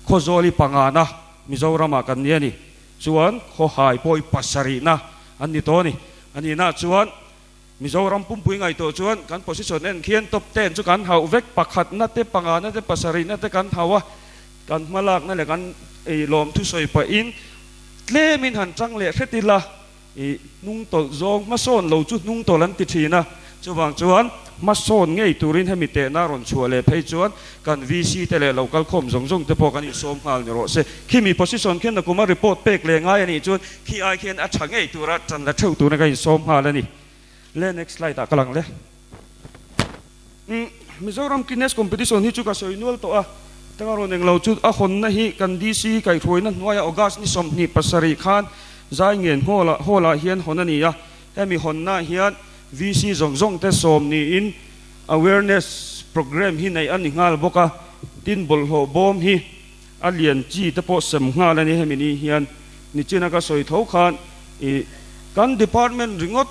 Khawzawl hi pangana Mizoramah kan ni a ni. Chuan Khawhai pawh hi pasarihna an ni tawh a ni. A nihna chuan Mizoram pumpui ngaihtuah chuan kan position en khian top ten chu kan hauh vek, pakhatna te, pangana te, pasarihna te kan hauh a, kan hmalakna leh kan lawmthu sawi pahin tlemin han chang leh hret ila. I hnungtawlh zawng hmasawn lo chu hnungtawlh an ti thin a, chuvang chuan hmasawn ngei turin hemi tehna rawn chhuah leh phei chuan kan VC te leh local khawm zawng zawng te pawh kan insawm nghal ni rawh se. Khimi position khian nakuma report pek leh ngai a nih chuan khi ai khian a tha ngei tura tan la theuh turin ka insawm nghal a ni. Le next slide ah ka lang le. Umm Mizoram Cleanliness Competition hi chu ka sawi nual tawh a, tanga rawn englo chu a hawnna hi kan DC kaihhruaina hnuaia August ni 27 khan Zaingen Hall ah Hall ah hian hawn a ni a, hemi hawnna hian VC zawng zawng te sawm niin awareness programme hi neih a ni nghal bawk a, tin bawlhhlawh bawm hi a lian chi te pawh sem nghal a ni hemi ni hian nichina ka sawi tho khan ih kan department ringawt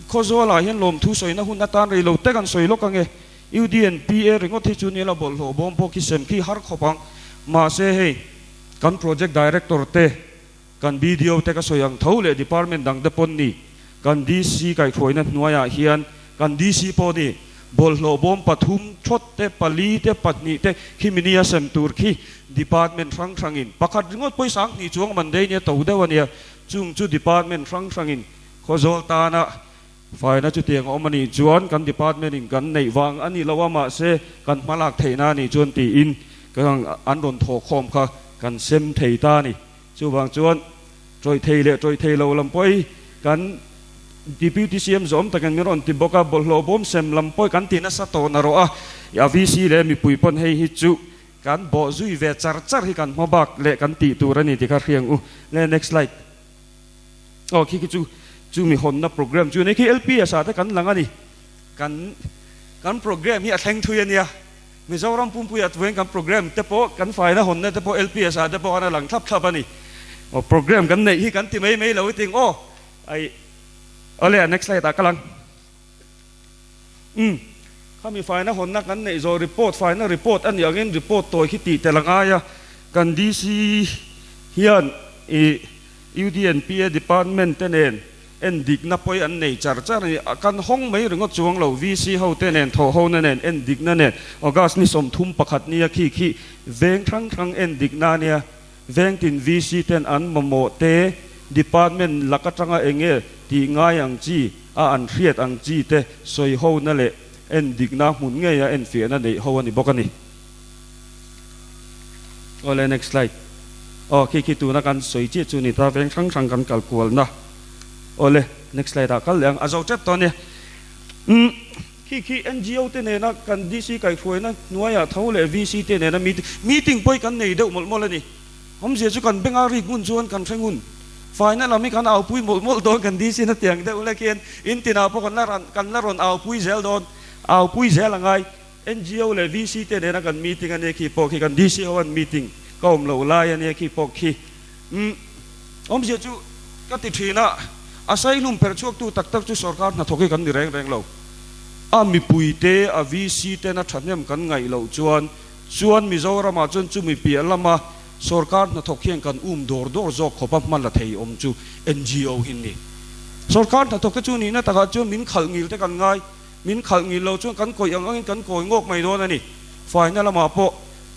Khawzualah hian lawmthu sawina hun atan rei lo te kan sawi lawk ange. UDNPA ringawt hi chu nila bawlhhlawh bawm pawh khi sem khi har khawp ang. Mahse hei kan project director te, kan BDO te ka sawi ang tho leh department dang te pawn ni kan DC kaihhruaina hnuaiah hian kan DC pawh ni bawlhhlawh bawm pathum thawt te, pali te, pahnih te khi mini a sem tur khi department hrang hrangin pakhat ringawt pawisa ang hnih chuang man dei nia to deuh a nia. Chung chu department hrang hrangin Khawzawl tana faina chutiang a awm a nih chuan kan department in kan neih vang a ni lo a, mahse kan hmalak theihna a nih chuan tiin an rawn thawhkhawm kha kan sem thei ta a ni. Chuvang chuan tawih thei leh tawih thei lo lam pawh hi kan Deputy CM zawm takin min rawn ti bawk a, bawlhhlawh bawm sem lam pawh hi kan ti nasa tawh na rawh a, a VC leh mipui pawn hei hi chu kan bawh zui ve char char hi kan hma bak leh kan tih tur a ni tih kha hriang u. Le next slide. Aw khi khi chu chu mi hawnna program chu a ni. Khi LPS ah te kan lang a ni. Kan kan program hi a thleng thui a nia. Mizoram pumpuiah tuain kan program te pawh kan faina hawnna te pawh LPS ah te pawh khan a lang thlap thlap a ni. Aw program kan neih hi kan ti mai mai lo i ting aw. Ai awle a next slide ah ka lang. Umm khami faina hawnna kan neih zawh report faina report a nih angin report tawi khi tih tel a ngai a. Kan DC. Hian i UDNPA department te nen en dikna pawi an nei char char a ni. Kan hawng mai ringawt chuang lo, VC ho te nen thawh hona nen en dikna nen August ni 31 nia khi khi veng hrang hrang en dikna a nia. Vengtin VC ten an mamawh te department lak atanga enge tih ngai ang chi a an hriat ang chi te sawi hona leh en dikna hmun ngeia enfiahna neih ho a ni bawk a ni. Awle next slide. Aw khi khi tuna kan sawi chiah chu ni ta veng hrang hrang kan kal kualna. Awle next slide ah kal leh ang a zo tep tawh a nia. Umm khi khi NGO te nena kan DC kaihhruaina hnuaiah tho leh VC te nena meeting meeting pawh hi kan nei deuh mawlh mawlh a ni. Awmzia chu kan benga rik ngun chuan kan hre ngun. Faina lam hi kan aupui mawlh mawlh dawn kan DC na tiang deuh hlek hian in tinah pawh kan la kan la rawn aupui zel dawn. Aupui zel a ngai. NGO leh VC te nena kan meeting a nia khi pawh khi kan DC ho an meeting ka awm loh lai a nia khi pawh khi. Umm awmzia chu ka ti thin a, a saihlum pherh chhuak tu tak tak chu sorkar hnathawk hi kan ni reng reng lo. A mipui te a VC tena thahnem kan ngaih loh chuan chuan Mizoram ah chuan chumi piah lama sorkar hnathawk hian kan um dawr dawr zawk khawp a hma la thei awm chu NGO hi ni. Sorkar hnathawk te chu nihna takah chuan min khalh ngil te kan ngai. Min khalh ngil lo chuan kan kawih ang angin kan kawi ngawk mai dawn a ni. Faina lamah pawh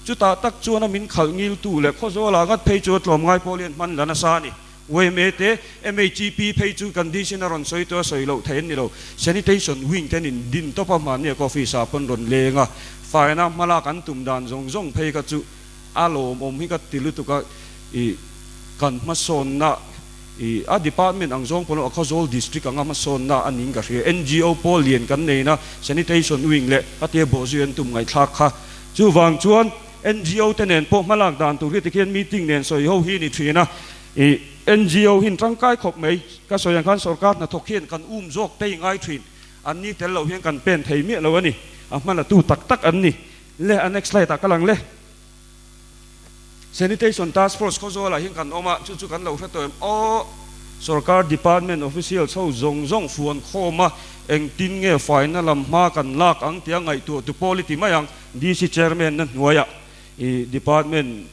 chutah tak chuan a min khalh ngiltu leh Khawzawla ngat phei chu a tlawmngai pawl hian hman la nasa a ni. Yma te, MHEP phei chu kan DC-in a rawn sawi tawh a sawi loh theih an ni lo. Sanitation wing te an in din tawp a, mahni a office ah pawn rawn leng a. Faina hmalak an tum dan zawng zawng phei kha chu a lawmawm hi ka ti lutuk a, ih kan hmasawnna I a department ang zawng pawh a Khawzawl district anga hmasawnna a niin ka hria. NGO pawl lian kan neina sanitation wing leh a tia bawhzui an tum ngaihthlak kha. Chuvang chuan NGO te nen pawh hmalak dan tur hi tikhian meeting nen sawi ho hi ni thin a. I NGO hin tangkai khawp mai. Ka sawi ang khan sorkar hnathawk hian kan um zawk te i ngai thin. An ni tel lo hian kan pen thei miah lo a ni. A hmala tu tak tak an ni. Le a next slide ah ka lang le. Sanitation Task Force Khawzawlah hian kan awm a, chu chu kan lo hre tawh em? Aw, sorkar department officials ho zawng zawng fuan khawm a, engtin nge faina lam hma kan lak ang tia ngaihtuah tu pawl i ti mai ang. DC Chairman na hnuaiah i department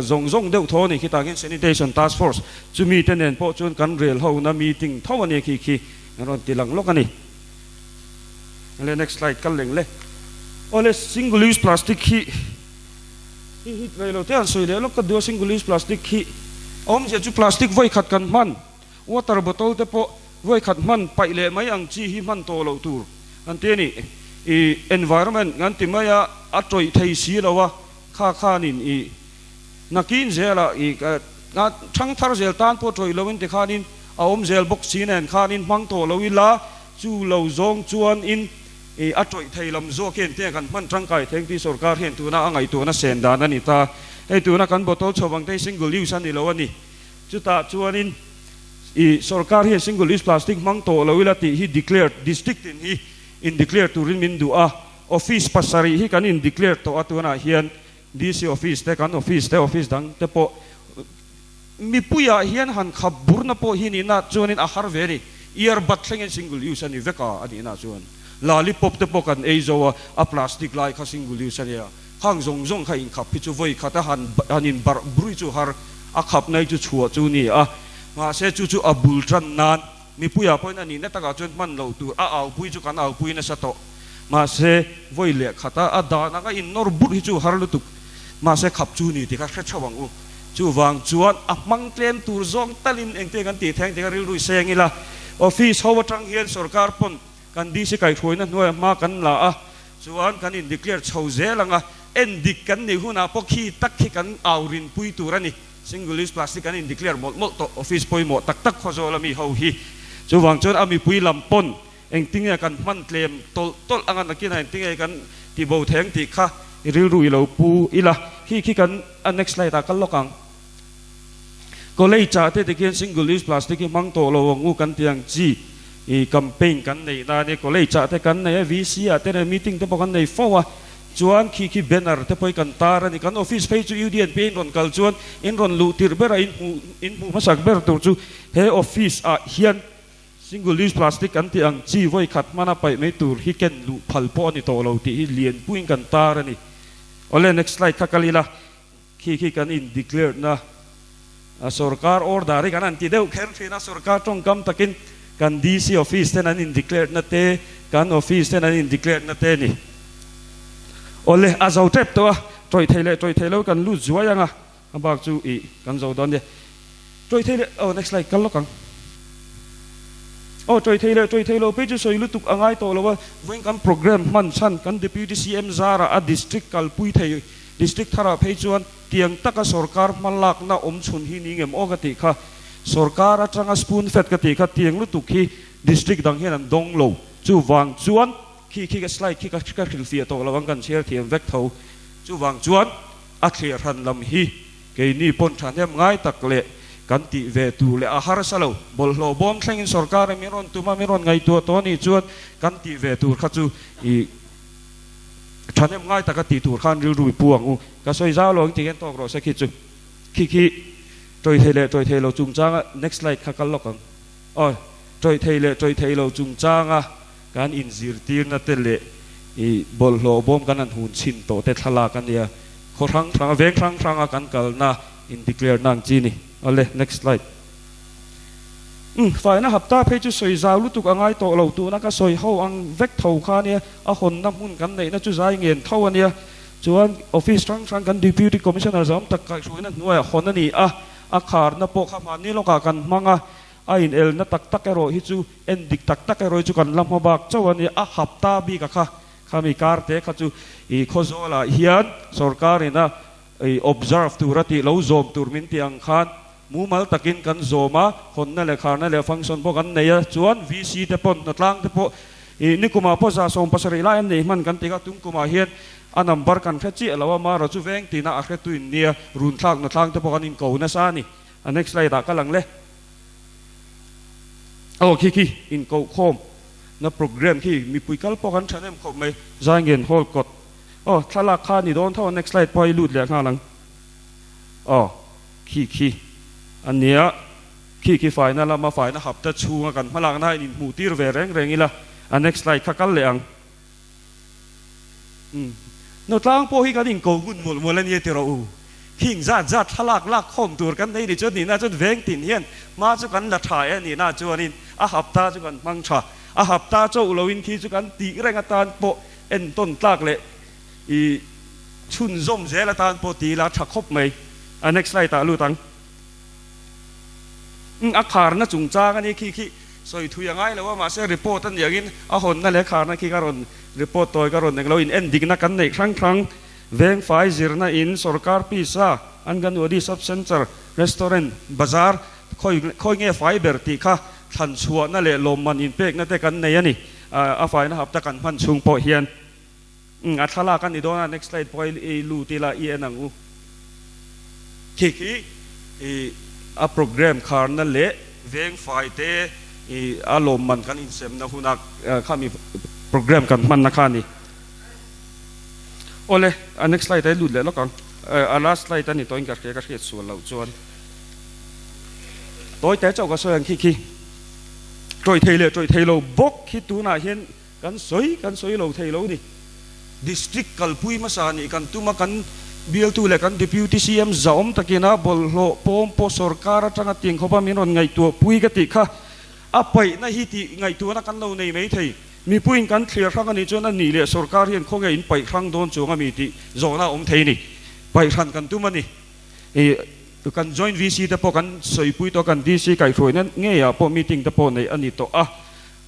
zawng zawng deuh tho a ni khitah khian Sanitation Task Force chumi te nen pawh chuan kan rel ho na meeting tho a nia khi khi an rawn ti lang lawk a ni. Le next slide kal leng le. Awle single use plastic hi hi hi rei lo te an sawi leh lawk ka duh a single use plastic hi a awmzia chu plastic vawi khat kan hman water bottle te pawh vawi khat hman paih leh mai ang chi hi hman tawh loh tur an ti a ni i environment kan ti mai a a tawih thei si lo a kha khanin i nakin zelah i thang thar zel tan pawh tawih lo in tikhanin a awm zel bawk si nen khanin hmang tawh lo ila Chu lo zawng chuan in i a tawih thei lam zawk hian te kan hman tangkai theng tih sorkar hian tuna a ngaihtuahna sen dan a ni ta. Hei tuna kan bottle chho vang te hi single use a ni lo a ni. Chutah chuan in i sorkar hian single use plastic hmang tawh lo ila tih hi declare district in hi in declare turin min duh a. Office pasarih hi kan in declare tawh a tunah hian DC office te kan office te office dang te pawh Mipuiah hian han khap burna pawh hi nihna chuanin a har ve a ni. Earbud thlengin single use a ni vek a, a nihna chuan. Lollipop te pawh kan ei zo a, a plastic lai kha single use a nia. Khang zawng zawng kha inkhap hi chu vawi khat a han han inbarh brui chu har, a khapna hi chu chhuah chu ni a. Mahse chu chu a bul tan nan mipuiah pawhin a nihna takah chuan hman loh tur a aupui chu kan aupui nasa tawh. Mahse vawi leh khat a, a dan anga innawr burh hi chu har lutuk. Mahse khap chu ni tih kha hre theuh ang u. Chuvang chuan a hmang tlem tur zawng talin engtin kan tih theng tih kha rilru i seng ila. Office ho atang hian sorkar pawn kan DC kaihhruaina hnuaiah hma kan la a, chuan kan in declare chho zel ang a, en dik kan nih hunah pawh khi tak khi kan au rinpui tur a ni. Single use plastic kan in declare mawlh mawlh tawh office pawimawh tak tak Khawzawl ami ho hi. Chuvang chuan a mipui lam pawn Engtinge kan hman tlem tawlh tawlh anga nakinah engtinge kan ti bo theng tih kha i rilru i lo pu ila. Khi khi kan a next slide ah kal lawk ang. College ah te tikhian single use plastic hi hmang tawh lo ang u kan ti ang chi i campaign kan neih na ania college ah te kan nei a VC ah te nen meeting te pawh kan nei fo a chuan khi khi banner te pawh hi kan tar a ni. Kan office phei chu UDNP in rawn kal chuan in rawn luh tirh ber a in hmuh in hmuh hmasak ber tur chu he office ah hian Single use plastic kan tih ang chi vawi khat hmana paih mai tur hi ken luh phal pawh a ni tawh lo tih hi lianpuiin kan tar a ni. Awle next slide kha kal ila, khi khi kan in declared na. Sorkar order hi kan han ti deuh kher thin a, sorkar tawngkam takin kan DC office ten an in declare na te, kan office ten an in declare na te a ni. Awle, a zo tep tawh a, tawih thei leh tawih thei lo kan lut zuai ang a, a bak chu ih kan zo dawn nia. Tawih thei leh, aw next slide kal lawk ang. Aw tawih thei leh tawih thei lo phei chu sawi lutuk a ngai tawh lo a, vawiin kan programme hman chhan kan Deputy CM zarah a district kalpui thei, district tharah phei chuan, Tiang taka sorkar hma lakna awm chhun hi ni ngem aw ka tih kha. Sorkar atanga spoon fed ka tih kha tiang lutuk hi district dang hian an dawng lo. Chuvang chuan khi khi ka slide khi ka ka hrilhfiah tawh lo ang kan chhiar thiam vek tho. Chuvang chuan a thliah hran lam hi keini pawn thahnem ngai tak leh kan tih ve tur leh a harsa lo. Bawlhhlawh bawm thlengin sorkar in min rawn tum a min rawn ngaihtuah tawh a nih chuan kan tih ve tur kha chu ih Thahnem ngai taka tih tur khan rilru i pu ang u. Ka sawi zau lo ang tih hian tawk rawh se khi chu. Khi khi tawih thei leh tawih thei lo chungchanga next slide kha kal lawk ang. Aw tawih thei leh tawih thei lo chungchanga kan inzirtirna te leh i bawlhhlawh bawm kan han hun chhin tawh te thlalak a nia. Khaw hrang hranga veng hrang hranga kan kalna in declare na ang chi ni. Awle next slide. Umm, faina hapta phei chu sawi zau lutuk a ngai tawh lo, tuna ka sawi ho ang vek tho kha ania, a hawnna hmun kan neihna chu zai ngen tho ania, chuan office hrang hrang kan Deputy Commissioner zawm tak kaihhruaina hnuaiah hawn a ni a, a kharna pawh kha hmanni lawkah kan hmang a, a inelna tak tak erawh hi chu en dik tak tak erawh hi chu kan la hma bak chauh ania, a hapta bik a kha, khami karte kha chu ih Khawzawlah hian sorkarin a ih observe tur a tih lo zawm tur min tih ang khan Mumal takin kan zawm a, hawnna leh kharna leh function pawh kan nei a, chuan VC te pawn hnatlang te pawh ih nikumah pawh 170 lai an nei hman kan ti kha, tum kumah hian a number kan hre chiah lo a, marawh chu veng tina a hretu in nia runthlak hnatlang te pawh kan inko nasa a ni. A next slide ah ka lang le. Aw khi khi inkoh khawm na program khi mipui kal pawh kan tha nem khawp mai, Zaingen Hall kawt. Aw thlalak kha ni dawn tho a next slide pawh i lut leh nghal ang. Aw. Khi khi a nia, khi khi faina lama faina hapta chhunga kan hmalakna a inhmuh tir ve reng reng ila, a next slide kha kal leh ang. Umm, Nutlang pawh hi kan inko ngun mawlh mawlh a nia ti rawh u. Khing zat zat thlalak lak khawm tur kan nei ni chuan nihna chuan veng tin hian hma chu kan la tha e nihna chuanin a hapta chu kan hmang tha. A hapta chauh loin khi chu kan tih reng atan pawh entawn tlak leh I chhunzawm zel atan pawh ti ila tha khawp mai. A next slide ah lut ang. Umm a kharna chungchang a ni khi khi sawi thui a ngai lo a mahse report a nih angin a hawnna leh kharna khi ka rawn report tawi ka rawn eng lo in en dikna kan neih hrang hrang veng fai zirna in sorkar pisa Anganwadi sub centre restaurant bazar khawi khawi nge fai ber tih kha thlan chhuahna leh lawmman inpekna te kan nei a ni a faina hapta kan hman chhung pawh hian. Umm a thlalak a ni dawn a, next slide pawh i lut ila i en ang u. Khi khi i a program kharna leh veng fai te i a lawmman kan insemna huna khami program kan hmanna kha a ni. Awle a next slide a i lut leh lawk ang, a last slide a ni tawhin ka hria ka hriat sual loh chuan tawi te chauh ka sawi ang khi khi tawih thei leh tawih thei lo bawk khi tunah hian Kan sawi kan sawi lo thei lo ni. District kalpui hmasa nih kan tum a, kan bialtu leh kan Deputy CM zahawm takin a bawlhhlawh pawm pawh sorkar atanga tiang khawpa min rawn ngaihtuah pui ka tih kha a paihna hi tih ngaihtuahna kan lo nei mai thei. Mipuiin kan thliar hrang a nih chuan a nih leh sorkar hian khawnge in paih hrang dawn chuang a mi tih zawhna a awm thei ni. Paih hran kan tum a ni. Ih kan Joint VC te pawh kan sawipui tawh a, kan DC kaihhruaina ngeiah pawh meeting te pawh neih a ni tawh a.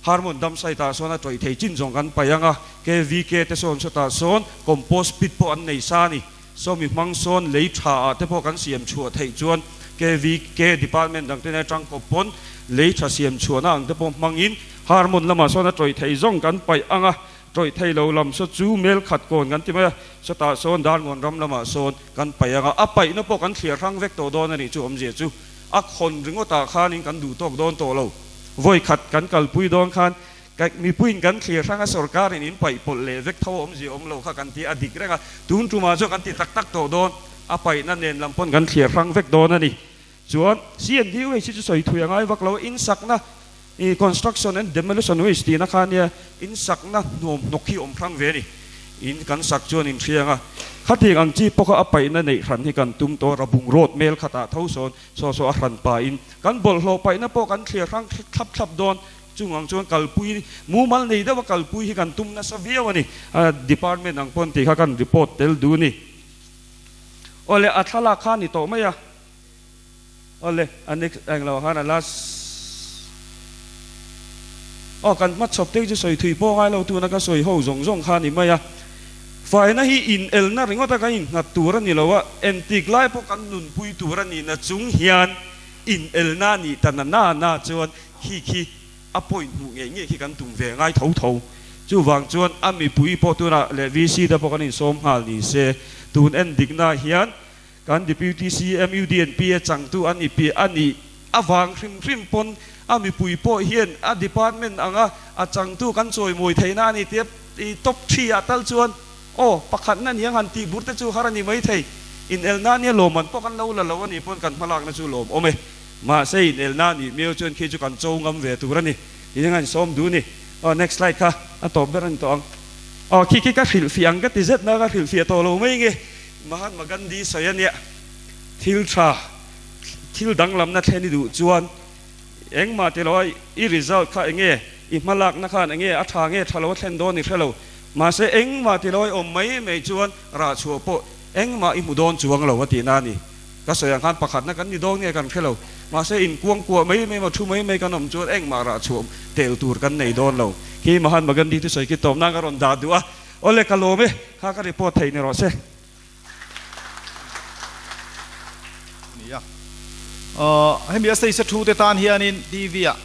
Harmon dam site ah sawn a tawih thei chin zawng kan paih ang a, KVK te sawn sawtah sawn compost pit pawh an nei sa a ni. Sawmi hmang sawn lei tha ah te pawh kan siam chhuah theih chuan KVK department dang te nen atang kawp pawn lei tha siam chhuahna ang te pawh hmangin Harmon lamah sawn a tawih thei zawng kan paih ang a, tawih thei lo lam saw chu mel khat kawn kan ti mai a, sawtah sawn Darngawn ram lamah sawn kan paih ang a, a paihna pawh kan thliar hrang vek tawh dawn a nih chu awmzia chu a khawn ringawtah khanin kan duh tawk dawn tawh lo. Vawi khat kan kalpui dawn khan ka mipuiin kan thlir hrang a, sorkarin in paih pawlh leh vek tho awmzia awm lo kha kan ti a dik reng a, tun tumah chuan kan ti tak tak tawh dawn, a paihna nen lam pawn kan thlir hrang vek dawn a ni. Chuan C&D waste hi chu sawi thui a ngai vak lo, in sakna i construction and demolition waste tihna kha nia, in sakna hnawm hnawk hi awm hrang ve a ni, in kan sak chuan in hriang a. Khatiang ang chi pawh kha a paihna neih hran hi kan tum tawh a, Rabung road mel khatah tho sawn saw saw a hran pahin kan bawlhhlawh paihna pawh kan thliar hrang thlap thlap dawn. Chung ang chuan kalpui mumal nei deuha kalpui hi kan tum nasa viau a ni. A department ang pawn tih kha kan report tel duh a ni. Awle a thlalak kha a ni tawh mai a. Awle a next englo ah khan a last aw kan hmachhawp te hi chu sawi thui pawh ngai lo tuna ka sawi ho zawng zawng kha a ni mai a. Faina hi inelna ringawta kan innghat tur a ni lo a, entik lai pawh kan nunpui tur a nihna chung hian inelna a nih ta na na na chuan khi khi a point hmuh ngei ngei khi kan tum ve ngai tho tho. Chuvang chuan a mipui pawh tunah leh VC te pawh kan insawm nghal ni se, tun en dikna hian kan Deputy CM UDNP a changtu a ni piah a nih avang hrim hrim pawn a mipui pawh hian a department anga a changtu kan chawimawi theihna a ni tia i top thi ah tal chuan aw pakhatna ni ang han tih bur te chu har a ni maithei. Inelna nia lawmman pawh kan lo la lo a nih pawn kan hmalakna chu lawmawm e. Mahse inelna nih miau chuan khi chu kan cho ngam ve tur a ni. Tiin a insawm duh a ni. Aw next slide kha a tawp ber a ni tawh ang. Aw khi khi ka hrilhfiah ang ka ti zet na ka hrilhfiah tawh lo mai nge. Mahatma Gandhi sawi a nia. Thil tha, thil danglamna thlen i duh chuan engmah ti lo a i result kha enge, i hmalakna khan enge a tha nge tha lo a thlen dawn i hre lo. Mahse engmah ti lo a i awm mai mai chuan rah chhuah pawh engmah i hmu dawn chuang lo a tihna a ni. Ka sawi ang khan pakhatna kan ni dawn nge kan hre lo. Mahse inkuang kuah mai mai emaw thu mai mai kan awm chuan engmah rah chhuah tel tur kan nei dawn lo. Khi Mahatma Gandhi thusawi khi tawp nan ka rawn dah duh a. Awle ka lawm e, kha ka report theih ni rawh se. Nia. Aw hemi a stage a thu te tan hianin TV ah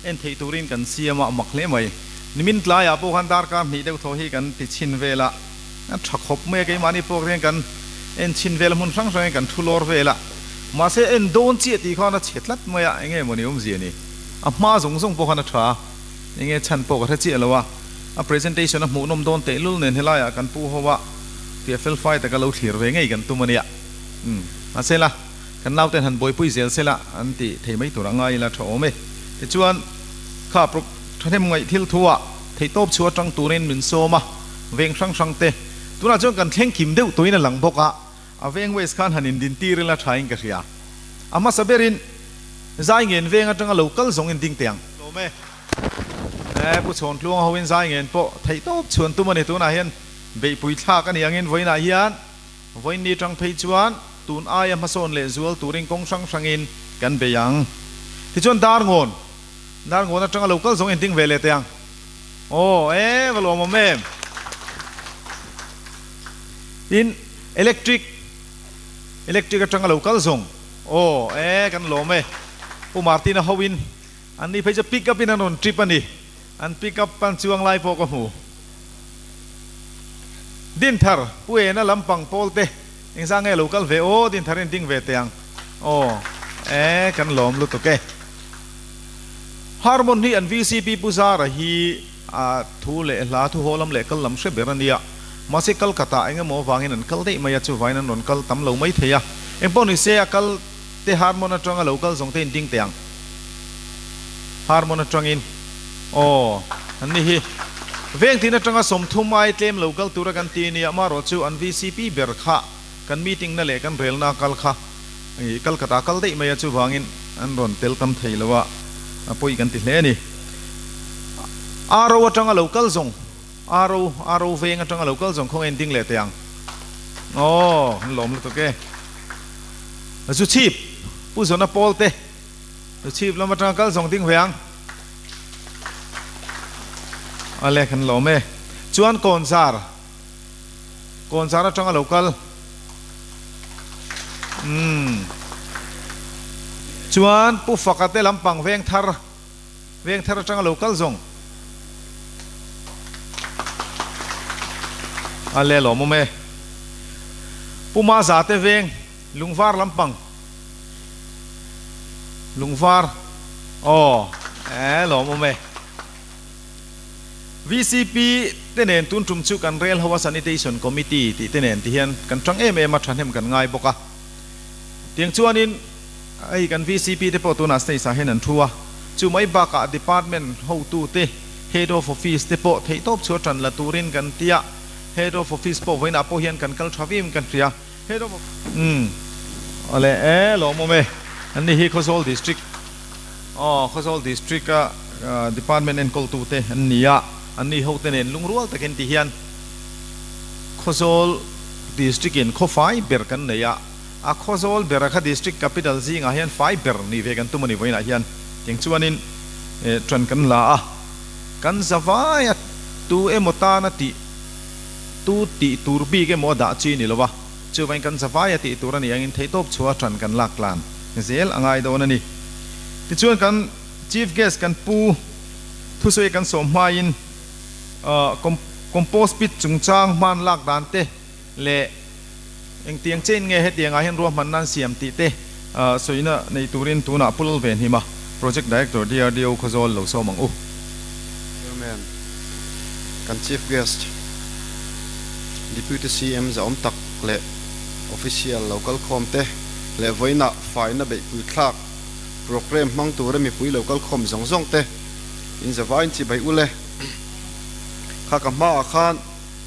en theih turin kan siam a, mak hle mai. Nimin tlaiah pawh khan darkar hnih deuh thaw hi kan ti chhin vel a, a tha khawp mai a, keimahni pawh hian kan en chhin vel a, hmun hrang hrangin kan thu lawr vel a, mahse en dawn chiah tih khan a chhe tlat mai a, enge mawni awmzia ni, a hma zawng zawng pawh khan a tha a, enge chhan pawh ka hre chiah lo a, a presentation a hmuhnawm dawn tehlul nen helaiah kan pu ho a, tia fel fai taka lo thlir ve ngei kan tum a nia, umm mahse la. Kan nauten han buaipui zel sela an ti thei mai tur a ngai ila tha awm e. Tichuan, kha pro thahnem ngaih thil thu ah theihtawp chhuah atang turin min sawm a, veng hrang hrang te. Tunah chuan kan thleng kim deuh tuin a lang bawk a, a veng waste khan han indin tir ila tha in ka hria. A hmasa berin zai ngen veng atanga lo kal zawng in ding teh ang. Lawm e. E Pu Chhawntluanga hoin zai ngen pawh theihtawp chhuan tum a ni tunah hian beihpui thlak a ni angin vawiinah hian Vawiinni tang phei chuan tun aia hmasawn leh zual turin kawng hrang hrangin kan bei ang. Tichuan Darngawn, Darngawn atanga lo kal zawng in ding ve leh teh ang. Aw, e va lawmawm em. Tin, Electric, Electric atanga lo kal zawng. Aw, e kan lawm e. Pu Martina hoin an ni phei chu pick up in an rawn trip a ni. An pick up an chuang lai pawh ka hmu. Dinthar, Pu Ena lampang pawl te engzah nge lo kal ve aw, Dinthar in ding ve teh ang aw, e kan lawm lutuk e. Harmon hi an vcp Pu Zara hi a thu leh hla thu haw lam leh kal lam hre ber a nia, mahse Kolkata eng emaw avangin an kal daih mai a, chuvain an rawn kal tam lo mai thei a, engpawh ni se a kal te Harmon atanga lo kal zawng te in ding teh ang. Harmon atangin aw an ni hi. Veng tin atanga 30 ai tlem lo kal tura kan ti nia amarawh chu an vcp ber kha kan meeting na leh kan relna kal kha i Kolkata kal daih mai a chuvangin an rawn tel tam thei lo a a pawi kan ti hle a ni. Aro atanga lo kal zawng Aro Aro veng atanga lo kal zawng khawnge in ding leh teh ang aw an lawm lutuk e. Zuchhip Pu Zona Pawl te Chhip lam atanga kal zawng ding ve ang. Ale kan lawm e. Chuan Kawnzar. Kawnzar atanga lo kal. Umm. Chuan Pu Faka te lampang veng thar. Veng thar atanga lo kal zawng. Ale lawmawm e. Pu Maza te veng Lungvar lampang. Lungvar aw e lawm awm e. VCP te nen tun tum chu kan rel ho a Sanitation Committee tih te nen ti hian kan tang em em a thahnem kan ngai bawk a. Tiang chuanin hei kan VCP te pawh tunah stage ah hian an thu a, chu mai bakah department hotu te, head of office te pawh theihtawp chu a tan la turin kan ti a. Head of Office pawh vawiinah pawh hian kan kal tha viau in kan hria. Head of Umm awle e lawmawm e. An ni hi Khawzawl District aw Khawzawl District a Department enkawltute an ni a, an ni hote nen lungrual takin ti hian Khawzawl District in khawfai ber kan nei a, a Khawzawl bera kha District Capital zingah hian fai ber ni ve kan tum a ni vawiinah hian tiang chuanin ṭan kan la a, kan zavai a tu emaw tana tih tu tih tur bik emaw a dah chi ni lo a, chuvangin kan zavai a tih tur a ni angin theihtawp chhuah a ṭan kan lak tlan zel a ngai dawn a ni. Tichuan kan Chief Guest kan pu thusawi kan sawm hmain compost pit chungchang hman lak dan te leh engtiang chain nge hetiangah hian ruahman nan siam tih te sawina nei turin tunah Pu Lalvenhima, Project Director DRDO Khawzawl lo sawm ang u. Chairman, kan Chief Guest, Deputy CM zahawm tak leh Official lo kal khawm te leh vawiinah faina beihpui thlak programme hmang tura mipui lo kal khawm zawng zawng te in zavaiin chibai u le. Kha ka hmaah khan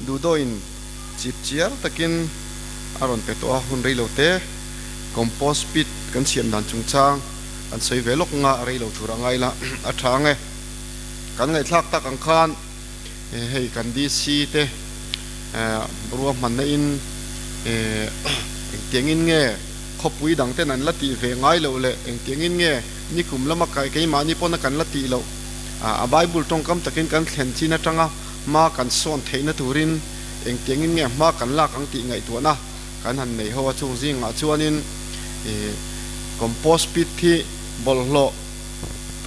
Duhdawiin chip chiar takin a rawn pe tawh a, hun rei lo te compost pit kan siam dan chungchang kan sawi ve lawk nga rei lo tur a ngai la a tha ang e. Kan ngaihthlak tak ang khan hei kan DC te ruahmanna in engtiangin nge khawpui dang ten an la tih ve ngai loh leh engtiangin nge nikum lama keimahni pawna kan la tih loh a Bible tawngkam takin kan thlen chin atanga hma kan sawn theihna turin engtiangin nge hma kan lak ang tih ngaihtuahna kan han nei ho a, chung zingah chuanin ih compost pit hi bawlhhlawh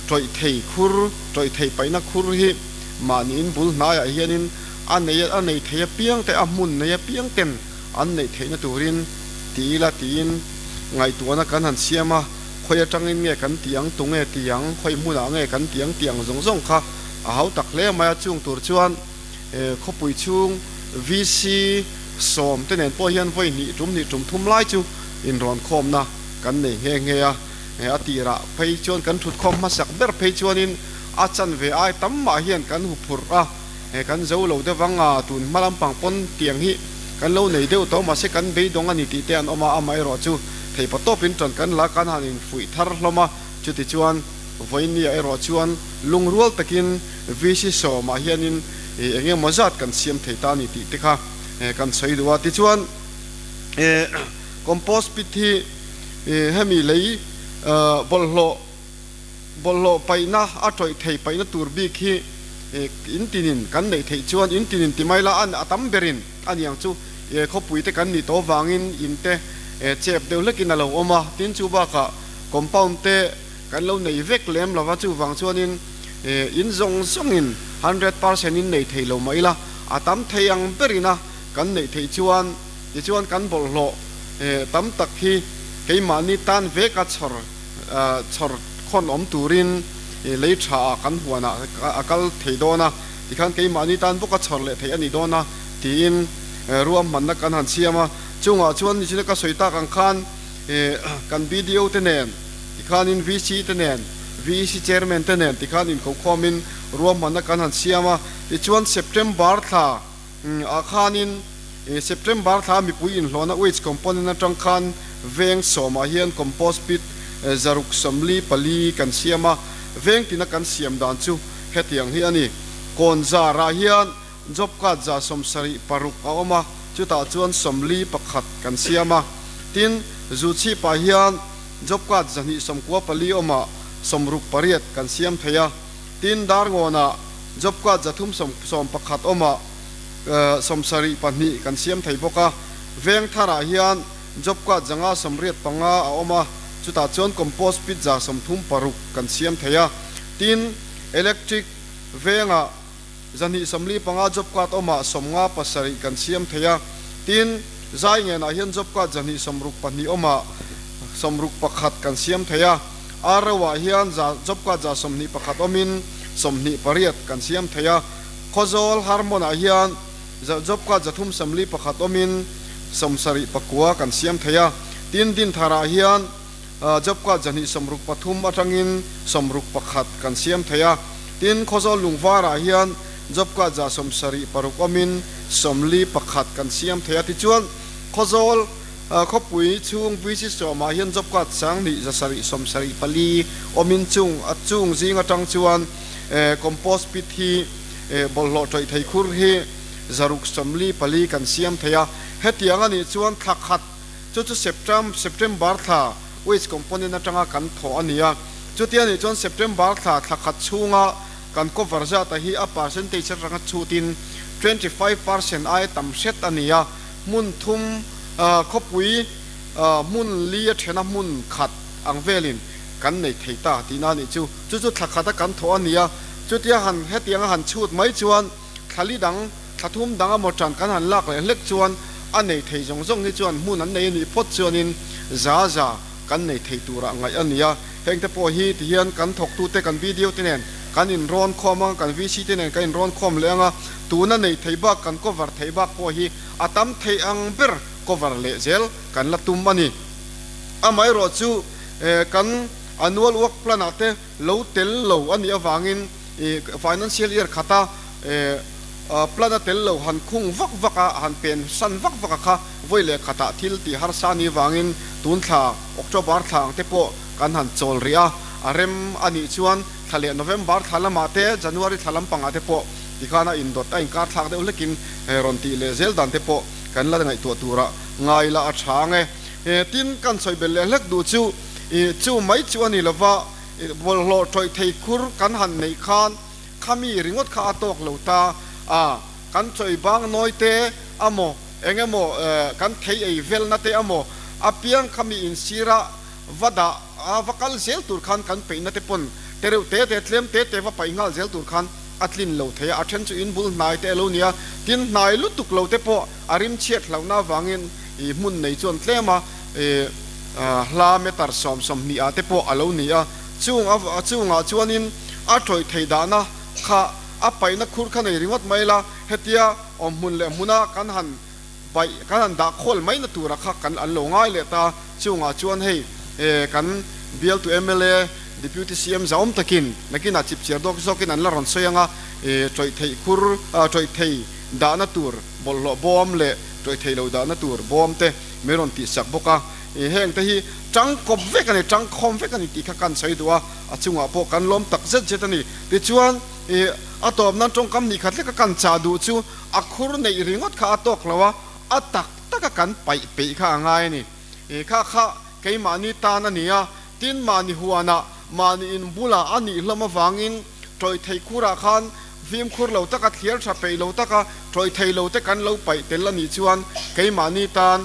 tawih thei khur, tawih thei paihna khur hi mahniin bul hnaiah hianin a nei a nei thei apiang te a hmun nei apiang ten an neih theihna turin ti ila tiin ngaihtuahna kan han siam a, khawi atangin nge kan tih ang, tunge tih ang, khawi hmunah nge kan tih ang tih ang zawng zawng kha A hau tak hle mai a, chung tur chuan khawpui chhung VC sawm te nen pawh hian vawi hnih tum hnih tum thum lai chu inrawnkhawmna kan nei nghe nghe a. A tirah phei chuan kan thutkhawm hmasak ber phei chuanin a chanve ai tam mah hian kan hu phurh a, kan zo lo deuh ang a, tun hma lampang pawn tiang hi kan lo nei deuh tawh mahse kan beidawng a ni tih te an awm a, amaherawh chu theihpa tawpin ṭan kan la kan han infuih thar hlawm a, chutichuan Vawinia erawh chuan lungrual takin VC sawmah hianin eng emaw zat kan siam thei ta a ni tih te kha kan sawi duh a. Tichuan compost pit hi hemi lei bawlhhlawh bawlhhlawh paihna a tawih thei paihna tur bik hi in tinin kan neih theih chuan in tinin ti mai la a tam berin a niang chu khawpui te kan nih tawh vangin in te chep deuh hlekin a lo awm a. Tin chu bakah compound te Kan lo nei vek lem lova chuvang chuanin in zawng zawngin 100% in nei thei lo mah ila a tam thei ang berin a kan neih theih chuan tichuan kan bawlhhlawh tam tak hi keimahni tan veka chhawr chhawr khawn awm turin lei tha ah kan huan ah a kal thei dawn a tikhan keimahni tan bawka chhawr leh theih a ni dawn a tiin ruahmanna kan han siam a chungah chuan nichina ka sawi tak ang khan kan BDO te nen Tikhanin VC te nen, VEC Chairman te nen tikhan inkokhawmin ruahmanna kan han siam a. Tichuan September thla ah khanin September thla mipui inhlawhna waste component atang khan veng sawmah hian compost pit 644 kan siam a. Veng tina kan siam dan chu hetiang hi a ni. Kawnzarah hian job card 76 a awm a, chutah chuan 41 kan siam a. Tin, Zuchhipah hian Job card 294 awmah 68 kan siam thei a, tin Darngawnah job card 311 awmah 72 kan siam thei bawk a. Vengtharah hian job card 585 a awm a, chutah chuan compost pit 136 kan siam thei a. Tin, electric vengah 245 job card awmah 57 kan siam thei a, tin, Zaingenah hian job card 262 awmah 61 kan siam thei a, Arrow-ah hian job card 21 awmin 28 kan siam thei a, Khawzawl Harmon-ah hian job card 341 awmin 79 kan siam thei a, tin, Dintharah hian Job card 263 atangin 61 kan siam thei a. Tin, Khawzawl Lungvarah hian Job card 76 awmin 41 kan siam thei a. Tichuan, Khawzawl khawpui chhung VC sawmah hian job card 1774 awmin chung a chung zing atang chuan compost pit hi bawlhhlawh tawih thei khur hi 644 kan siam thei a. Hetiang a nih chuan thla khat chu chu September thla waste component atanga kan thawh a ni a. Chutia nih chuan September thla thla khat chhunga kan cover zata hi a percentage atanga chhutin 25% aia tam hret a ni a. Hmun thum khawpui hmun li a thena hmun khat ang velin kan nei thei ta tihna a nih chu. Chu chu thla khata kan thawh a ni a, chutia han hetianga han chhut mai chuan thla li dang, thla thum dang emaw tan kan han lak leh hlek chuan a nei thei zawng zawng hi chuan hmun an nei a nih phawt chuanin za za kan nei thei turah ngaih a ni a. Hengte pawh hi tihian kan thawktute kan video te nen kan inrawn khawm anga, kan VC te nen kan inrawn khawm leh anga, tuna nei thei bak kan cover thei bak pawh hi a tam thei ang ber cover leh zel kan la tum a ni. Amaherawh chu kan annual work plan ah te lo tel lo a nih avangin financial year khata plan a tel lo han khung vak vak a, han pen san vak vak a kha vawi leh khatah thil tih harsa a nih avangin tun thla October thla ang te pawh kan han chawl rih a, a rem a nih chuan thla leh November thla lamah te January thla lampangah te pawh Tikhan a indawt a inkar thlak deuh hlekin rawn tih leh zel dan te pawh kan la ngaihtuah turah ngai la a tha ang e. Tin, kan sawi belh leh hlek duh chu chu mai chu a ni lova, bawlhhlawh tawih thei khur kan han neih khan khami ringawt kha a tawk lo ta a, kan chawi bang nawi te amaw eng emaw kan thei ei velna te amaw apiang khami insira va dah a va kal zel tur khan kan peihna te pawn te reuh te te tlem te te va paih nghal zel tur khan a tlin lo thei a, a then chu in bul hnai te a lo ni a, tin hnai lutuk lo te pawh a rim chhiat hlauhna avangin ih hmun nei chuan tlem a ih hla meter 20 ah te pawh a lo ni a, chung a chungah chuanin a tawih thei dahna kha a paihna khur kha nei ringawt mai la, hetia awm hmun leh hmuna kan han paih kan han dah khawl mai na tura kha kan an lo ngai leh ta, chungah chuan hei kan bialtu mla Deputy CM zahawm takin nakinah chipchiar dawk zawkin an la rawn sawi anga tawih theih khur tawih thei dahna tur bawlhhlawh bawm leh tawih thei lo dahna tur bawm te min rawn tihsak bawk a, heng te hi tangkawp vek a ni, tangkhawm vek a ni tih kha kan sawi duh a, a chungah pawh kan lawm tak zet zet a ni. Tichuan a tawp nan tawngkam nih khat hleka kan chah duh chu a khur neih ringawt kha a tawk lo a, a tak taka kan paih peih kha a ngai a ni. Kha kha keimahni tan a ni a, tin mahni huanah, mahni in bulah a nih hlawm avangin tawih thei khurah khan fimkhur lo taka thliar tha peih lo taka tawih thei lo te kan lo paih tel a nih chuan keimahni tan,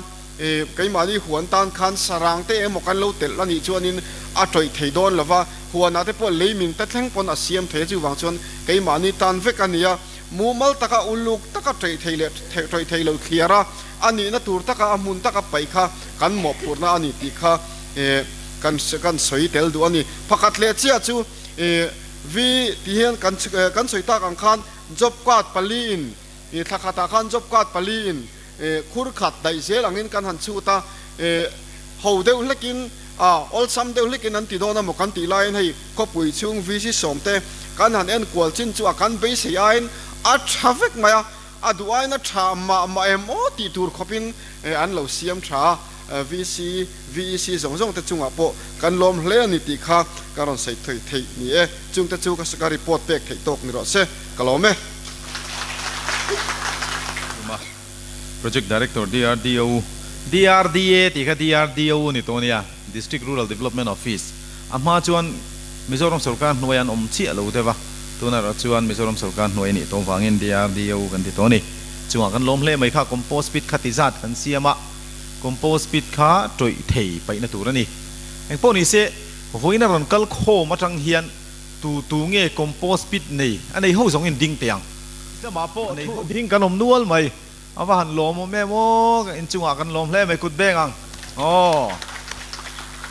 keimahni huan tan khan sarang te emaw kan lo telh a nih chuanin a tawih thei dawn lo va, huanah te pawh leimin te thleng pawn a siam thei a, chuvang chuan keimahni tan vek a ni a. Mumal taka uluk taka ṭeih thei leh ṭawih thei lo thliar a, a nihna tur taka a hmun taka paih kha kan mawhphurhna a ni tih kha kan kan sawi tel duh a ni. Pakhat leh chiah chu vi ti hian kan kan sawi tak ang khan job card pali in thla khatah khan job card pali in khur khat daih zel angin kan han chhut a, ho deuh hlekin a awlsam deuh hlekin an ti dawn a maw kan tih laiin hei khawpui chhung VC sawm te kan han enkual chin chu a kan beisei aiin a tha vek mai a, a duh aiin a tha mah mah em aw tih tur khawpin an lo siam tha a, VC, VEC zawng zawng te chungah pawh kan lawm hle a ni tih kha ka rawn sawi thawi theih ni e, chung te chu ka report pek theih tawk ni rawh se, ka lawm e. Project Director DRDO, DRDA tih kha DRDO a ni tawh a nia, District Rural Development Office. A hma chuan Mizoram sorkar hnuai an awm chiah lo deuh a, tunah erawh chuan Mizoram sorkar hnuai a nih tawh vangin DRDO kan ti tawh a ni. Chungah kan lawm hle mai kha compost pit kha ti zat kan siam a, compost pit kha tawih thei paihna tur a ni. Engpawh ni se, vawiin a rawn kal khawm atang hian Tu tu nge compost pit nei a nei ho zawng in ding teh ang. Tlama pawh nei ho ding kan awm nual mai. A va han lawm awm em aw, in chungah kan lawm hle mai kut beng ang aw.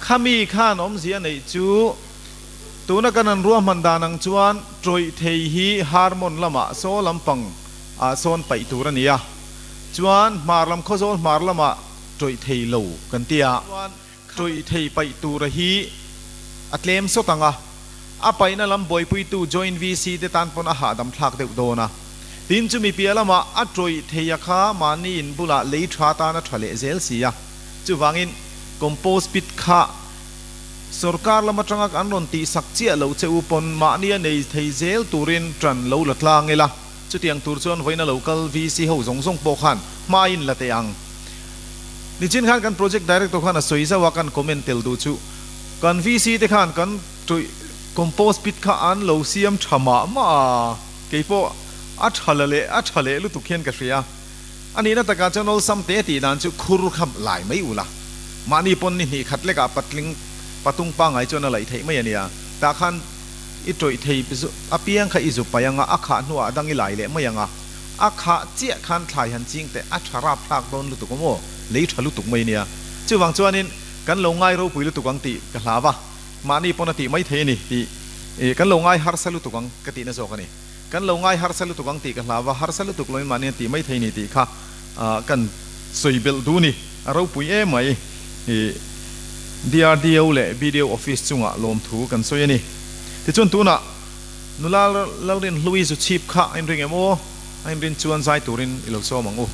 Khami khan awmzia neih chu tuna kan an ruahman dan ang chuan tawih thei hi harmon lamah saw lampang ah sawn paih tur a ni a, chuan hmar lam khawzawl hmar lamah tawih thei lo kan ti a. Tawih thei paih tura hi a tlem sawt ang a, a paihna lam buaipuitu Joint VC te tan pawn a hahdam thlak deuh dawn a. Tin, chumi piah lamah a tawih thei a kha mahni in bulah lei tha tan a tha leh zel si a. Chuvangin, compost pit kha sorkar lam atanga an rawn tihsak chiah loh che u pawn mahni a nei thei zel turin tan lo la tlang ila. Chutiang tur chuan vawiin a lo kal VC ho zawng zawng pawh khan hmaiin la teh ang. Nichin khan kan Project Director khan a sawi zauh a, kan comment tel duh chu kan VC te khan kan tawih compost pit kha an lo siam tha mah mah a, kei pawh a tha la leh a tha leh lutuk hian ka hria. A nihna takah chuan awlsam te tih dan chu khur kha lai mai ula, mahni pawn ni hnih khat lekah patling patung pangngai chuan a laih theih mai a nia, tah khan I tawih thei apiang kha i zu paih anga, a khah hnuah a dang i lai leh mai anga, a khah chiah khan thlai han ching teh a tha rap thlak dawn lutuk awm aw, lei tha lutuk mai nia. Chuvang chuanin kan lo ngai ropui lutuk ang tih ka hlau a, mahni pawn a tih mai thei a ni tih kan lo ngai harsa lutuk ang ka tihna zawk a ni. Kan lo ngai harsa lutuk ang tih ka hlau a, harsa lutuk loin mahni an tih mai thei a ni tih kha kan sawi belh duh a ni. A ropui em mai. DRDO leh BDO office chungah lawmthu kan sawi a ni. Tichuan tunah nula Lalrinhlui zu chhip kha a inring em aw? A inrin chuan zai turin i lo sawm ang u.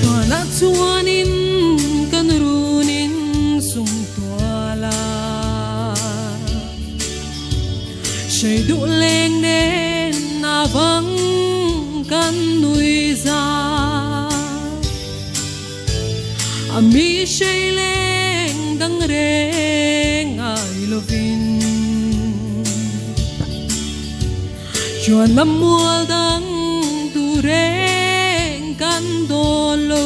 Hmanah chuanin kan runin sum tual a, Hrei duh leng nen a vang kan nui za. A mi hrei leng dang reng ngai lovin Chuan lam mual dang tu reng kan dawn lo.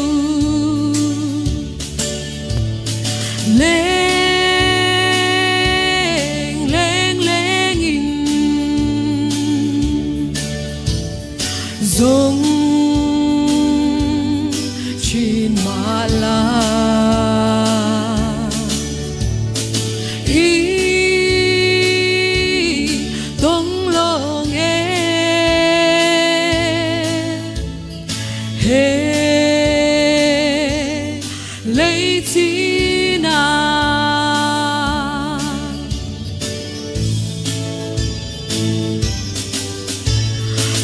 Leng leng leng in Zung thin mah la I tawng lawng e He lei chin ah.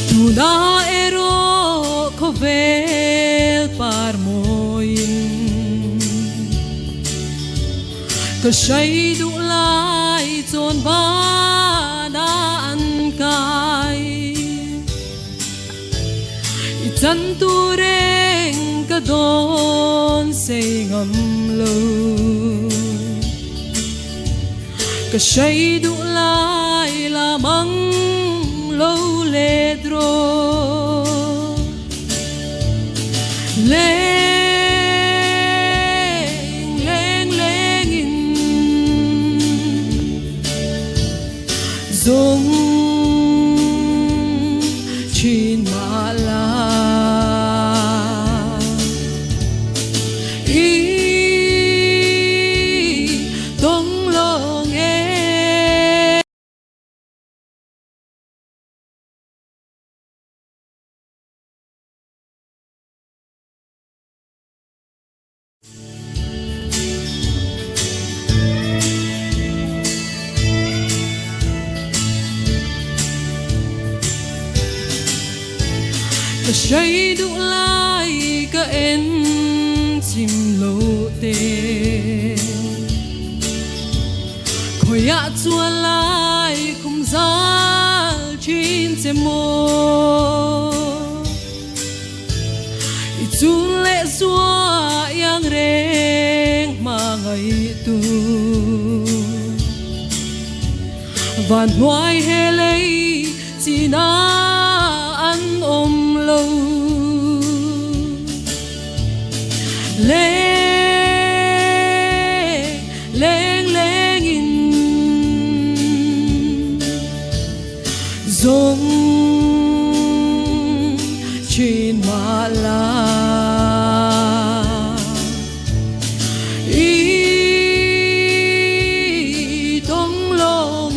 Tuna erawh khawvel par mawiin ka hrai duh lai chawn bana an kai. I chan tur eng ka dawn sei ngam lo. Ka hrai duh lai la mang lo let rawh. Leng leng leng in zung thin mah la. I tawng lawng e. Ka hrei duh lai ka en chim lo te Khawiah chuan lai khum zal thin che maw I chun leh zua iang reng hma ngaitu Van hnuai he lei China an awm lo. Leng leng leng in zung thin mah la. I tawng lawng.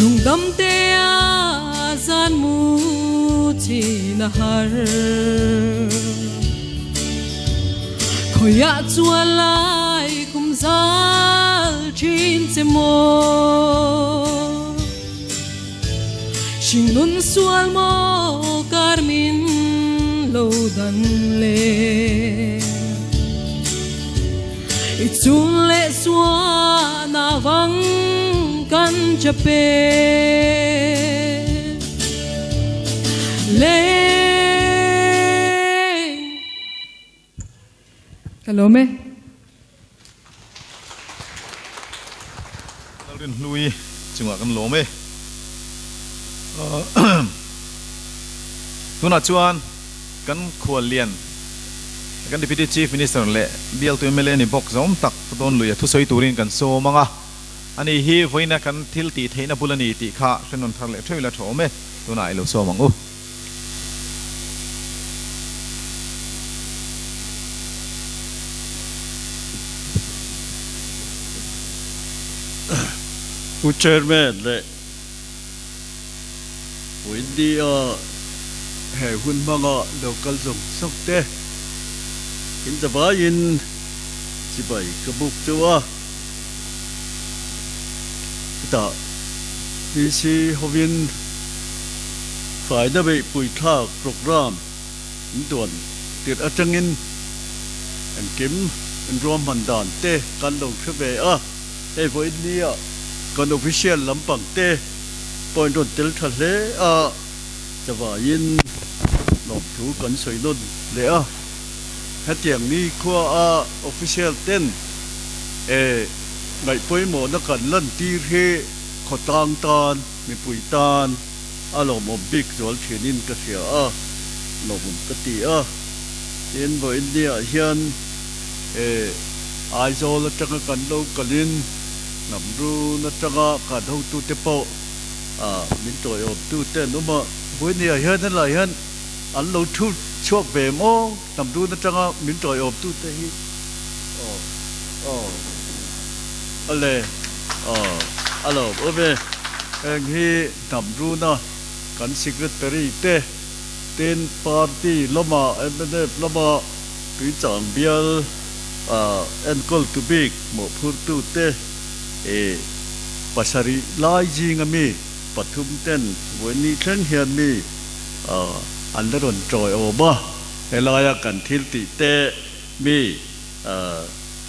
Lungdam te a zan mu chin a har. Khawiah chuan lai kum zal thin che maw? Hringnun sual maw kar min lo dan le? I chung leh suan a vang kan chape le. Ka lawm e. Lalrinhlui chungah kan lawm e. Tunah chuan kan khuallian, kan Deputy Chief Minister leh bialtu mla ni bawk zawm tak Dawnluia thusawi turin kan sawm ang a. Ani hi vawiina kan thil tih theihna bul a ni tih kha hrenawn thar leh theuh ila tha awm e. Tunah i lo sawm ang u. Pu Chairman leh Pu India he hun hmanga lo kal zawng zawng te in zavaiin chibai ka buk chu a. Chutah DC hovin faina beihpui thlak programme an duan tirh atangin engkim an ruahman dan te kan lo hre ve a, hei vawiin nia kan official lampang te pawh in rawn tel tha hle a, chavaiin lawmthu kan sawi nawn leh a. Hetiang ni khua a official ten e ngaihpawimawhna kan lantir hi khawtlang tan, mipui tan a lawmawm bik zual thinin ka hria a, lawmawm ka ti a. Tin, vawiin niah hian e Aizawl atanga kan lo kalin hnam run atanga kan hotute pawh a min tawiawmtu te an awm a. Vawiin niah hian helai hian An lo thu chhuak ve maw? Hnam dun atanga min tawiawm tute hi aw aw ale aw a lo awm e. Heng hi hnam runa kan secretary te tin party lama mnf lama tuichang bial enkawl tu bik mawhphurtu te ih pasarih lai zinga mi pathum ten vawiin thleng hian mi An la rawn tawi awm a, helaia kan thil tih te mi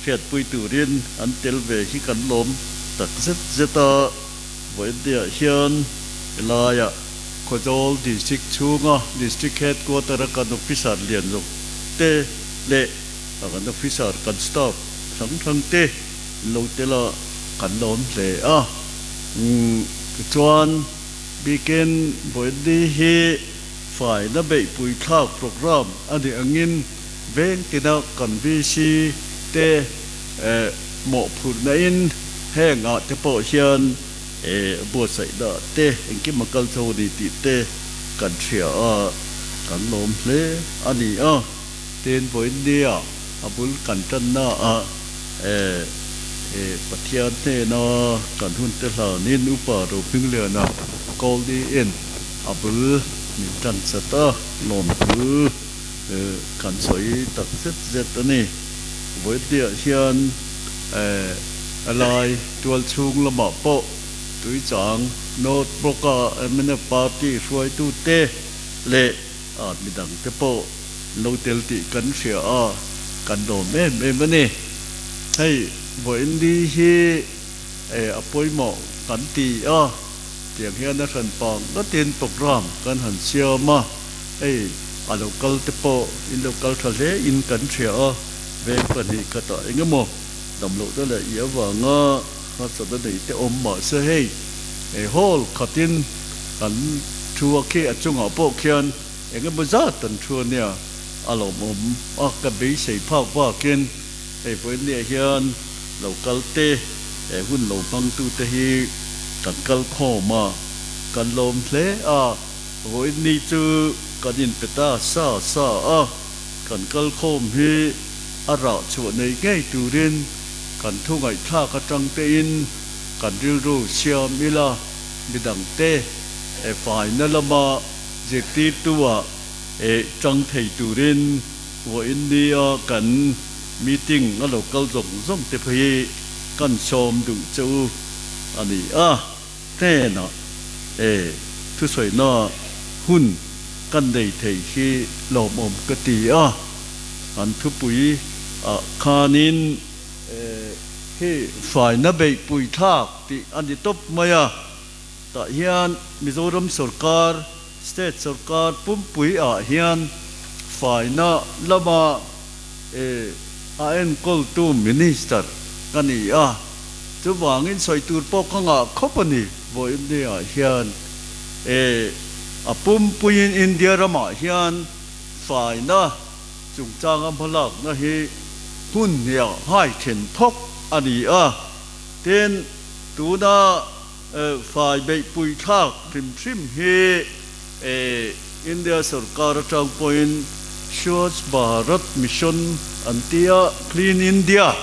hriatpui turin an tel ve hi kan lawm tak zet zet a. Vawiinniah hian helaia Khawzawl District chhunga District Headquarter a kan officer lian zawk te leh kan officer kan staff hrang hrang te an lo tel a, kan lawm hle a. Tichuan. Bikin Vawiinni hi faina beihpui thlak programme a nih angin veng tina kan VC te mawhphurhna in heng ah te pawh hian buatsaihna te engkim a kal chho a ni tih te kan hria a, kan lawm hle a ni a. Tin, Vawiinni ah a bul kan tanna ah Pathian hnena kan hun te hlanin Upa Rohmingliana Kawlniin a bul min tan chat a, lawmthu kan sawi tak zet zet a ni. Vawiinniah hian a lai tualchhung lamah pawh Tuichang North Block-a mnf Party hruaitute leh midangte pawh Lo tel tih kan hria a, kan lawm em em a ni. Hei vawiinni hi a pawimawh kan ti a, tiang hian a hran pang ngatin program kan han siam a, hei a lo kal te pawh in lo kal tha hle in kan hria a, veng 2 khatah eng emaw damlohna leh i avanga harsatna nei te awm mahse hei hall khatin kan thu a khi a chungah pawh khian Eng emaw zat an thu ania, a lawmawm a, ka beisei phak bakin hei vawiinniah hian lo kal te, he hun lo hmangtute hi kan kal khawm a, kan lawm hle a, vawiinni chu kan inpe ta sa sa a, kan kal khawm hi a rah chhuah nei ngei turin kan thu ngaihthlak atang tein kan rilru siam ila. Midangte faina lama zirtirtu-ah tang thei turin vawiin nia kan meeting a lo kal zawng zawng te phei hi kan sawm duh che u a ni a. Hnenah thusawina hun kan nei thei hi lawmawm ka ti a, an thupui ah khanin hi faina beihpui thlak tih a ni tawp mai a, tah hian Mizoram sawrkar, state sawrkar pumpui ah hian faina lama a enkawltu minister ka ni a. Chuvangin sawi tur pawh ka ngah khawp a ni, vawiin ni-ah hian e a pumpuiin India ramah hian faina chungchanga hmalakna hi hmun hniah nghai then thawk a ni a. Tin, tuna fai beihpui thlak hrim hrim hi e India sorkar atang pawhin Swachh Bharat Mission an ti a, Clean India.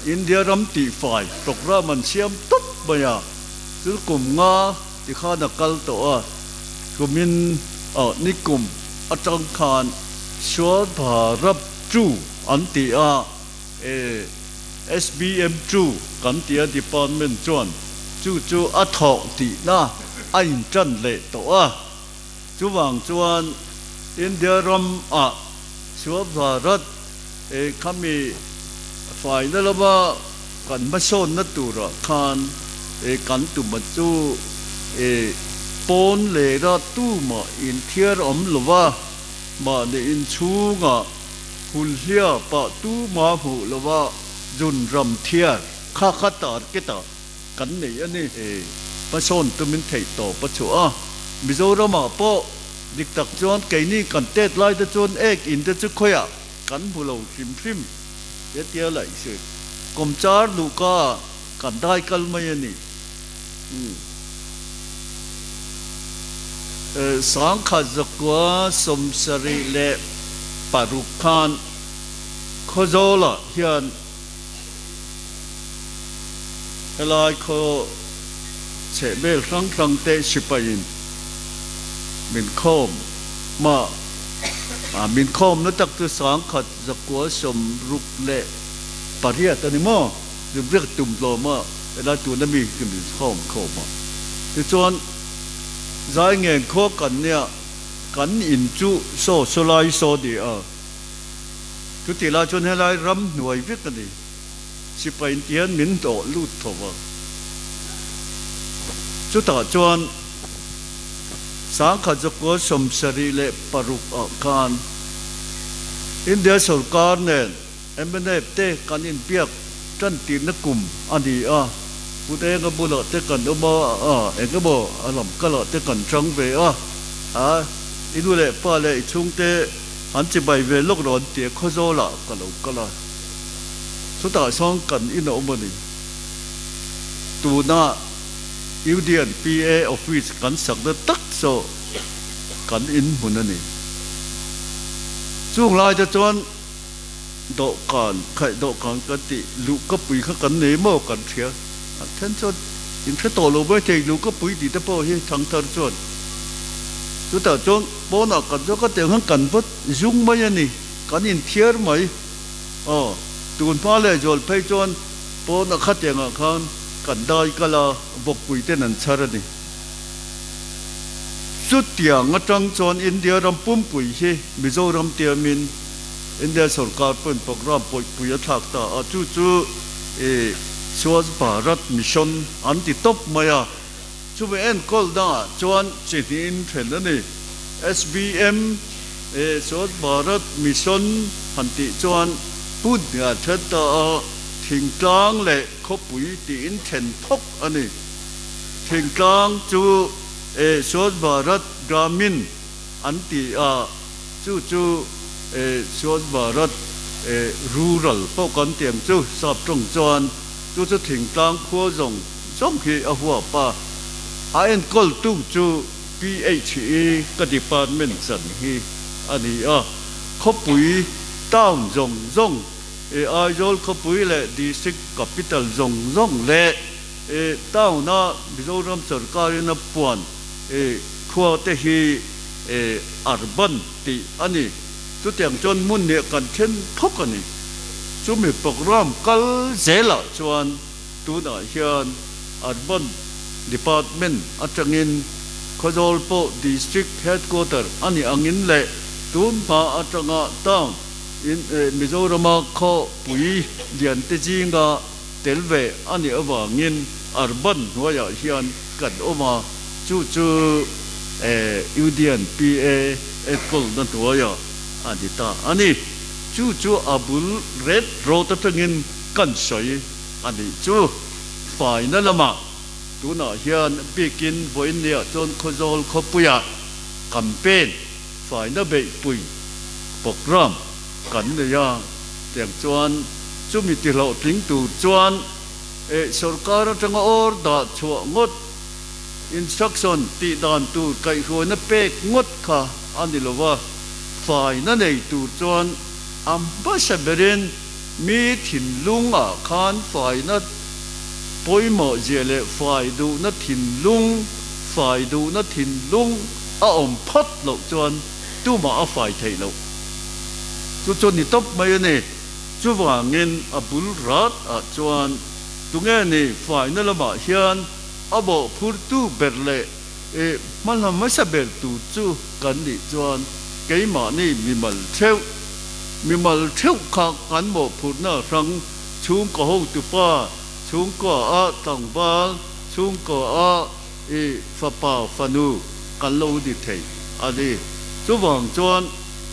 India ram tihfai programme an siam tawp mai a, chu kum nga ti khan a kal tawh a, kumin ah nikum atang khan Swachh Bharat 2 an ti a, e SBM 2 kan ti a department chuan chu chu a thawh tihna a intan leh tawh a, chuvang chuan India ram ah Swachh Bharat E khami faina lama kan hmasawnna turah khan e kan tuma chu e pawn lera tumah inthiar awm lova, mahni inchhungah hulhlia pah tuma hmuh lova zun ram thiar kha kha target ah kan nei a ni. E hmasawn tumin theih tawp a chhuah a, Mizoramah pawh dik tak chuan keini kan tet lai te chuan ek in te chu khawiah Kan hmu lo hrim hrim he tia laih se kawmchar luhka ah kan dai kal mai a ni. 1976 khan Khawzawlah hian helai khaw chhehvel hrang hrang te sipaiin min khawm mah. A min khawmna tak chu 1968 a ni maw? Riak tum tlawm a, helai tuna mi hi min khawm khawm a. Tichuan, zai ngen khua kan nia, kan in chu saw saw lai saw ni a. Chutih lai chuan helai ram hnuai vek a ni. Sipai in tihian min dawh lut tho a. Chutah chuan. 1976 ah khan India sorkar nen mnf te kan inbiak tan tihna kum a ni a, Pu Denga bulah te kan awm a, eng emaw a lam kalah te kan chang ve a, a i nu leh pa leh i chhungte an chibai ve lawk rawn tia Khawzawlah ka lo kal a, chutah sawn kan in a awm a ni. Tunah. Union PA Office kan sakna tak chu kan inhmun a ni. Chung laite chuan dawhkan, khaih dawhkan kan tih luhkapui kha kan nei maw kan hria. An then chuan inhre tawh lo mai thei luhkapui tih te pawh hi thangthar chuan. Chutah chuan pawnah kan zawk a tiang khan kan va zung mai a ni, kan inthiar mai. Aw, tun hma leh zual phei chuan pawnah khatiangah khan kan dai kal a, vawkpui ten an chhar a ni. Chutiang atang chuan India ram pumpui hi Mizoram tiamin India sorkar pawhin programme pawihpui a thlak ta a, chu chu i Swachh Bharat Mission an ti tawp mai a. Chumi enkawl dangah chuan chi hnihin then a ni. SBM, Swachh Bharat Mission han tih chuan hmun hniah then ta a, thingtlang leh khawpui tiin then thawk a ni. Thingtlang chu Swachh Bharat Gramin an ti a, chu chu Swachh Bharat Rural pawh kan ti ang chu, sap tawng chuan chu chu thingtlang khua zawng zawng hi a huap a, a enkawltu chu PHE ka department chan hi a ni a, khawpui town zawng zawng, Aizawl khawpui leh district capital zawng zawng leh. Town a Mizoram sorkarin a puan khua te hi urban tih a ni. Chutiang chuan hmun nih kan then phawk a ni. Chumi programme kal zelah chuan tunah hian Urban Department atangin Khawzawl pawh District Headquarter a nih angin leh tun hma atanga town in Mizorama khawpui lian te zinga tel ve a nih avangin urban hnuaiah hian kan awm a, chu chu Union PA enkawlna hnuaiah a ni ta a ni. Chu chu a bul ret rawt atangin kan sawi a nih chu. Faina lamah tunah hian bikin vawiinniah chuan Khawzawl khawpuiah campaign faina beihpui programme kan nei a, tiang chuan chumi tihlawhtling tur chuan eh sorkar atanga awr dah chhuah ngawt, instruction tih dan tur kaihhruaina pek ngawt kha a ni lo va, faina nei tur chuan a hmasa berin mi thinlungah khan faina pawimawh zia leh fai duhna thinlung, fai duhna thinlung a awm phawt loh chuan tumah a fai theih loh. Chu chu ni tawp mai a ni. Chuvangin a bul rat ah chuan tunge ni faina lamah hian a bawhphurtu ber leh hma hmasa ber tur chu kan nih chuan keimahni mimal theuh, mimal theuh kha kan mawhphurhna hrang chhungkaw hotupa, chhungkaw a tlangval, chhungkaw a fapa fanu kan lo ni thei a ni. Chuvang chuan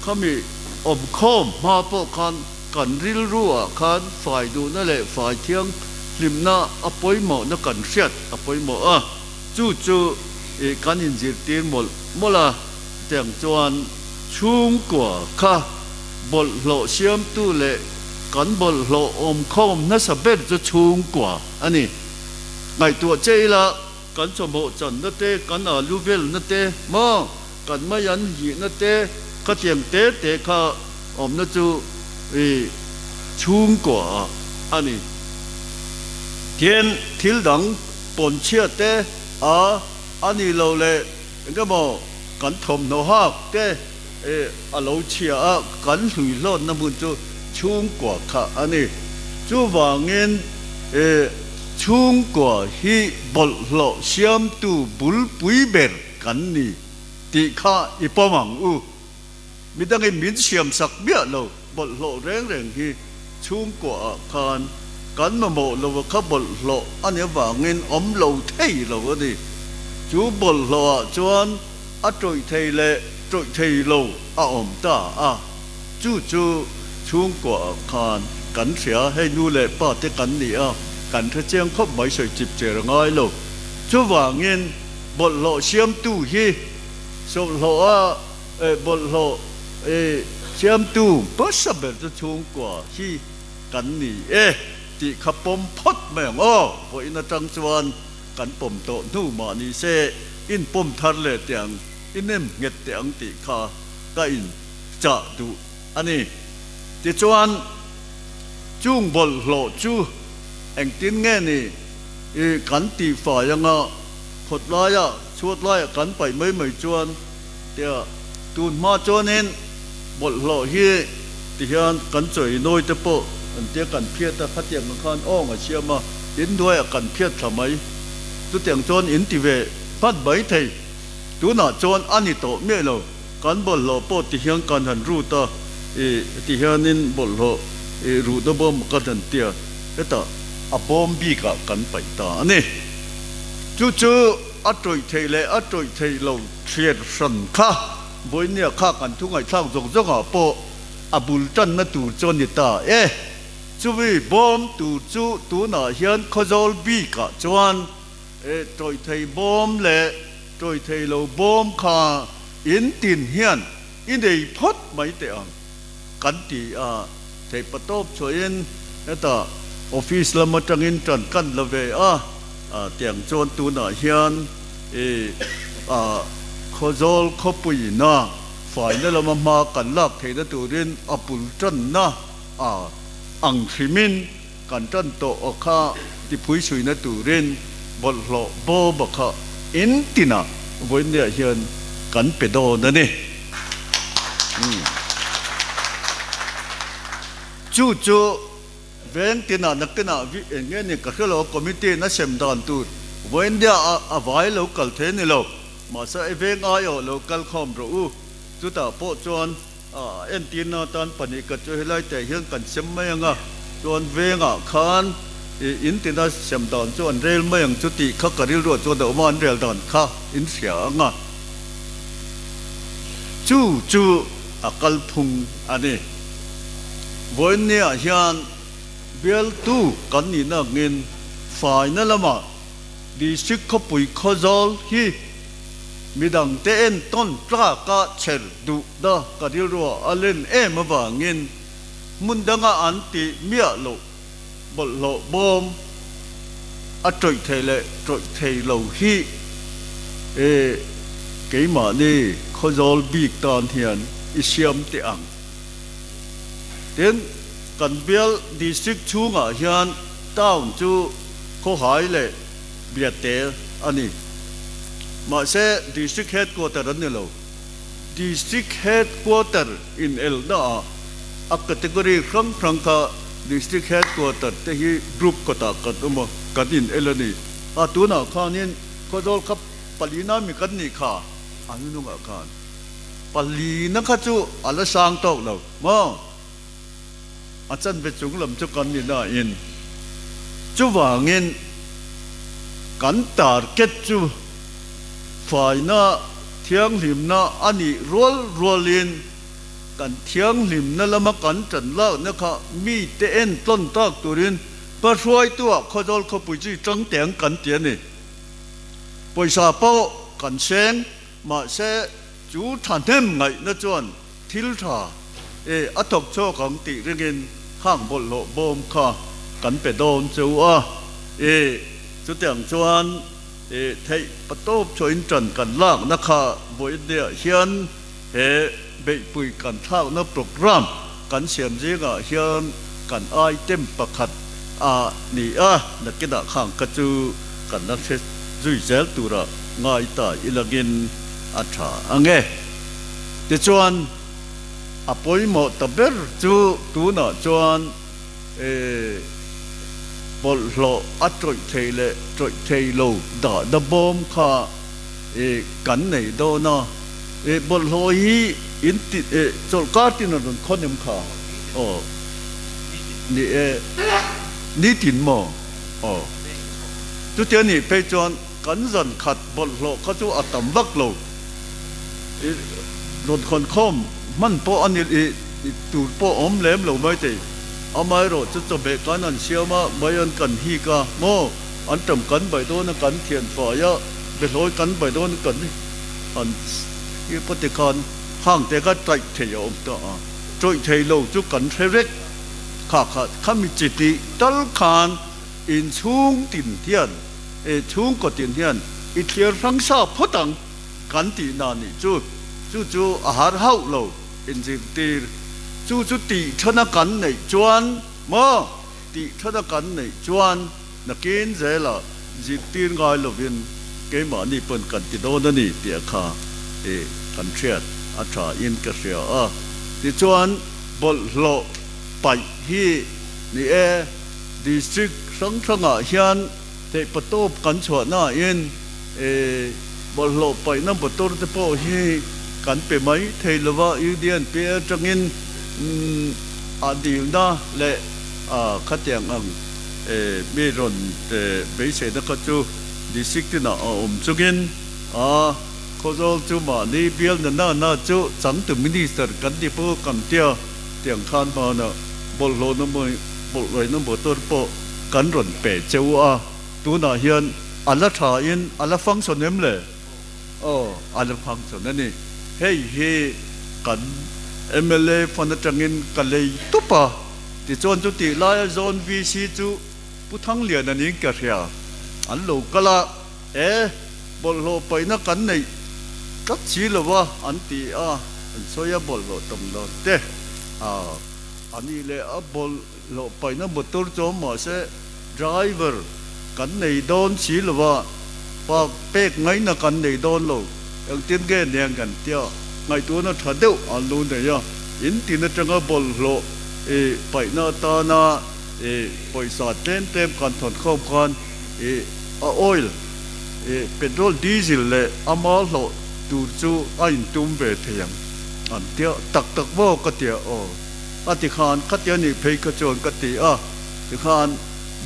khami awmkhawm hma pawh khan kan rilru ah khan fai duhna leh fai thianghlimna a pawimawhna kan hriat a pawimawh a, chu chu kan inzirtir mawlh mawlh a, tiang chuan chhungkua kha bawlhhlawh siamtu leh kan bawlhhlawh awmkhawm nasa ber chu chhungkua a ni. Ngaihtuah che ila kan chawhmawh channa te, kan alu velna te maw? Kan mai an hihna te, khatiang te te kha awmna chu i chhungkua ah a ni. Tin, thil dang pawnchhia te a a ni lo leh engemaw kan thawmhnaw hak te a lo chhia a, kan hluihlawnna hmun chu chhungkua kha a ni. Chuvangin chhungkua hi bawlhhlawh siamtu bulpui ber kan ni tih kha i pawm ang u. Midangin min siamsak miah lo bawlhhlawh reng reng hi chhungkuaah khan kan mamawh lo a kha bawlhhlawh a nih avangin awm lo thei lo a ni. Chu bawlhhlawhah chuan a tawih thei leh tawih thei lo a awm ta a, chu chu chhungkuaah khan kan hria. Hei nu leh pa te kan ni a, kan hre chiang khawp mai sawi chip cher a ngai lo. Chuvangin Bawlhhlawh siamtu hi sawlhhlawh a bawlhhlawh siamtu hmasa ber chu chhungkua hi kan ni e tih kha pawm phawt mai ang aw. Vawiin atang chuan kan pawm tawh hnu mah ni se in pawm thar leh teh ang, i nem nghet teh ang tih kha ka in chah duh a ni. Tichuan chung bawlhhlawh chu engtin nge ni i kan tihfai anga Khawt laia chhuat laia kan paih mai mai chuan tia tun hma chuanin bawlhhlawh hi ti hian kan chawi nawi te pawh an tia kan phiat a, khatiang ang khan awng a siam a, in hnuaiah kan phiat thla mai. Chutiang chuan in ti ve hman mai thei. Tunah chuan a ni tawh miah lo, kan bawlhhlawh pawh ti hian kan han rut a, i ti hianin bawlhhlawh i ruhna bawm kan han tia hetah a bawm bikah kan paih ta a ni. Chu chu a tawih theih leh a tawih theih lo thliar hran kha Vawinia kha kan thu ngaihthlak zawk zawkah pawh a bul tanna tur chu a ni ta e. Chumi bawm tur chu tunah hian Khawzawl bikah chuan tawih thei bawm leh tawih thei lo bawm kha in tin hian i nei phawt mai teh ang kan ti a, theihpatawp chhuahin hetah office lam atangin tan kan la ve a, tiang chuan tunah hian i Khawzawl khawpuiina faina lama hma kan lak theihna turin a bul tanna ang hrimin kan tan tawh kha. tiphuisuina turin bawlhhlawh bawm a kha in tinah vawiinniah hian kan pe dawn a ni. Chu chu veng tinah nakinah eng nge ni ka hre lo, committee in a sem dan tur vawiinniah a vai lo kal thei a ni lo, mahse e veng aiawh lo kal khawm rawh u, chutah pawh chuan A entirna atan pahnih khat chu helai teh hian kan sem mai ang a, chuan vengah khan in tina sem dan chu an rel mai ang chu tih kha ka rilruah chuan a awm a, an rel dan kha in hria ang a. Chu chu a kalphung a ni. Vawiinniah hian bialtu kan nihna angin faina lamah District khawpui Khawzawl hi midangte entawn tlaka chher duh Da ka rilruah a len em avangin hmun danga an tih miah loh bawlhhlawh bawm a tawih thei leh tawih thei lo hi e keimahni Khawzawl bik tan hian i siam teh ang. Tin, kan bial district chhungah hian town chu Khawhai leh Biate a ni. Mahse, district headquarter an ni lo. District Headquarter inelna ah a category hrang hrang kha District Headquarter te hi group kawtah kan awm a, kan inel a ni. A tunah khanin Khawzawl kha palina mi kan nih kha a hnunungah khan palina kha chu a la sang tawk lo maw? A chanve chung lam chu kan ni nain chuvangin kan target chu faina thianghlimna a nih rual rualin kan thianghlimna lama kan tan lakna kha mite entawn tak turin hmahruaituah Khawzawl khawpui chu i tang teh ang kan ti a ni. Pawisa pawh kan seng mahse chu thahnem ngaihna chuan Thil tha e a thawk chhuak ang tih ringin khang bawlhhlawh bawm kha kan pe dawn che u a, e chutiang chuan e theih patawp chhuahin tan kan lakna kha vawiinniah hian he beihpui kan thlakna programme kan siam zingah hian kan item pakhat a ni a, nakinah khang kha chu kan la hre zui zel tura ngai ta ilangin a tha ang e. Tichuan, a pawimawh ta ber chu tunah chuan bawlhhlawh a tawih thei leh tawih thei lo dahna bawm kha kan nei dawn a. Bawlhhlawh hi in ti chawlhkar tin a rawn khawn em kha? Aw, ni e, nitin maw? Aw, chutia nih phei chuan kan zan khat bawlhhlawh kha chu a tam vak lo. I rawn khawn khawm hman pawh a ni i tur pawh a awm lem lo mai thei. Amaherawh chu chawhmeh kan an siam a, mai an kan hik a, maw an tam kan bai dawn a kan thian fai a, behlawi kan bai dawn a kan han i pawh te khan hang te kha taih thei a awm ta a, tawih thei lo chu kan hre vek. Kha kha khami chi tih tal khan inchhung tin hian e chhungkaw tin hian i thliar hrang sa phawt ang. Kan tih na nih chu, chu chu a har hauh lo inzirtir. Chu chu tih thana kan neih chuan maw? Tih thana kan neih chuan nakin zela zirtir ngai lovin keimahni pawn kan ti dawn a ni tih a kha i kan hriat a tha in ka hria a. Tichuan bawlhhlawh paih hi ni e, district hrang hrangah hian Theihpatawp kan chhuahnain bawlhhlawh paihna motor te pawh hi kan pe mai thei lo va, Union pe atangin a dilna leh khatiang ang mi rawn beiseina kha chu district tinah a awm chungin a Khawzawl chu mahni bialna nana chu changtu minister kan ti pawh kan tia tiang khan hmana bawlhhlawhna bawlhhlawhna motor pawh Kan rawn pe che u a, tunah hian a la tha in a la function em le? Aw, a la function a ni. Hei hi kan mla fund atangin ka lei tup a, tichuan chutih laia Zone VC chu Pu Thangliana niin ka hria, an lo kal a, e, bawlhhlawh paihna kan neih tlat si lo a an ti a, an sawi a bawlhhlawh tam lo te a, a nih leh a bawlh. Hlawh paihna motor chu awm mahse driver kan nei dawn si lo a, pak pek ngaihna kan nei dawn lo, engtin nge nen kan tia ngaihtuahna tha deuh an lo nei a, in tin atanga bawlhhlawh i paihna atana i pawisa tlem tlem kan thawn khawm khan i a oil i petrol diesel leh a mal hlawh tur chu a intum ve thei ang an tia tak tak maw ka tia aw a ti khan khatia nih phei kha chuan ka ti a tikhan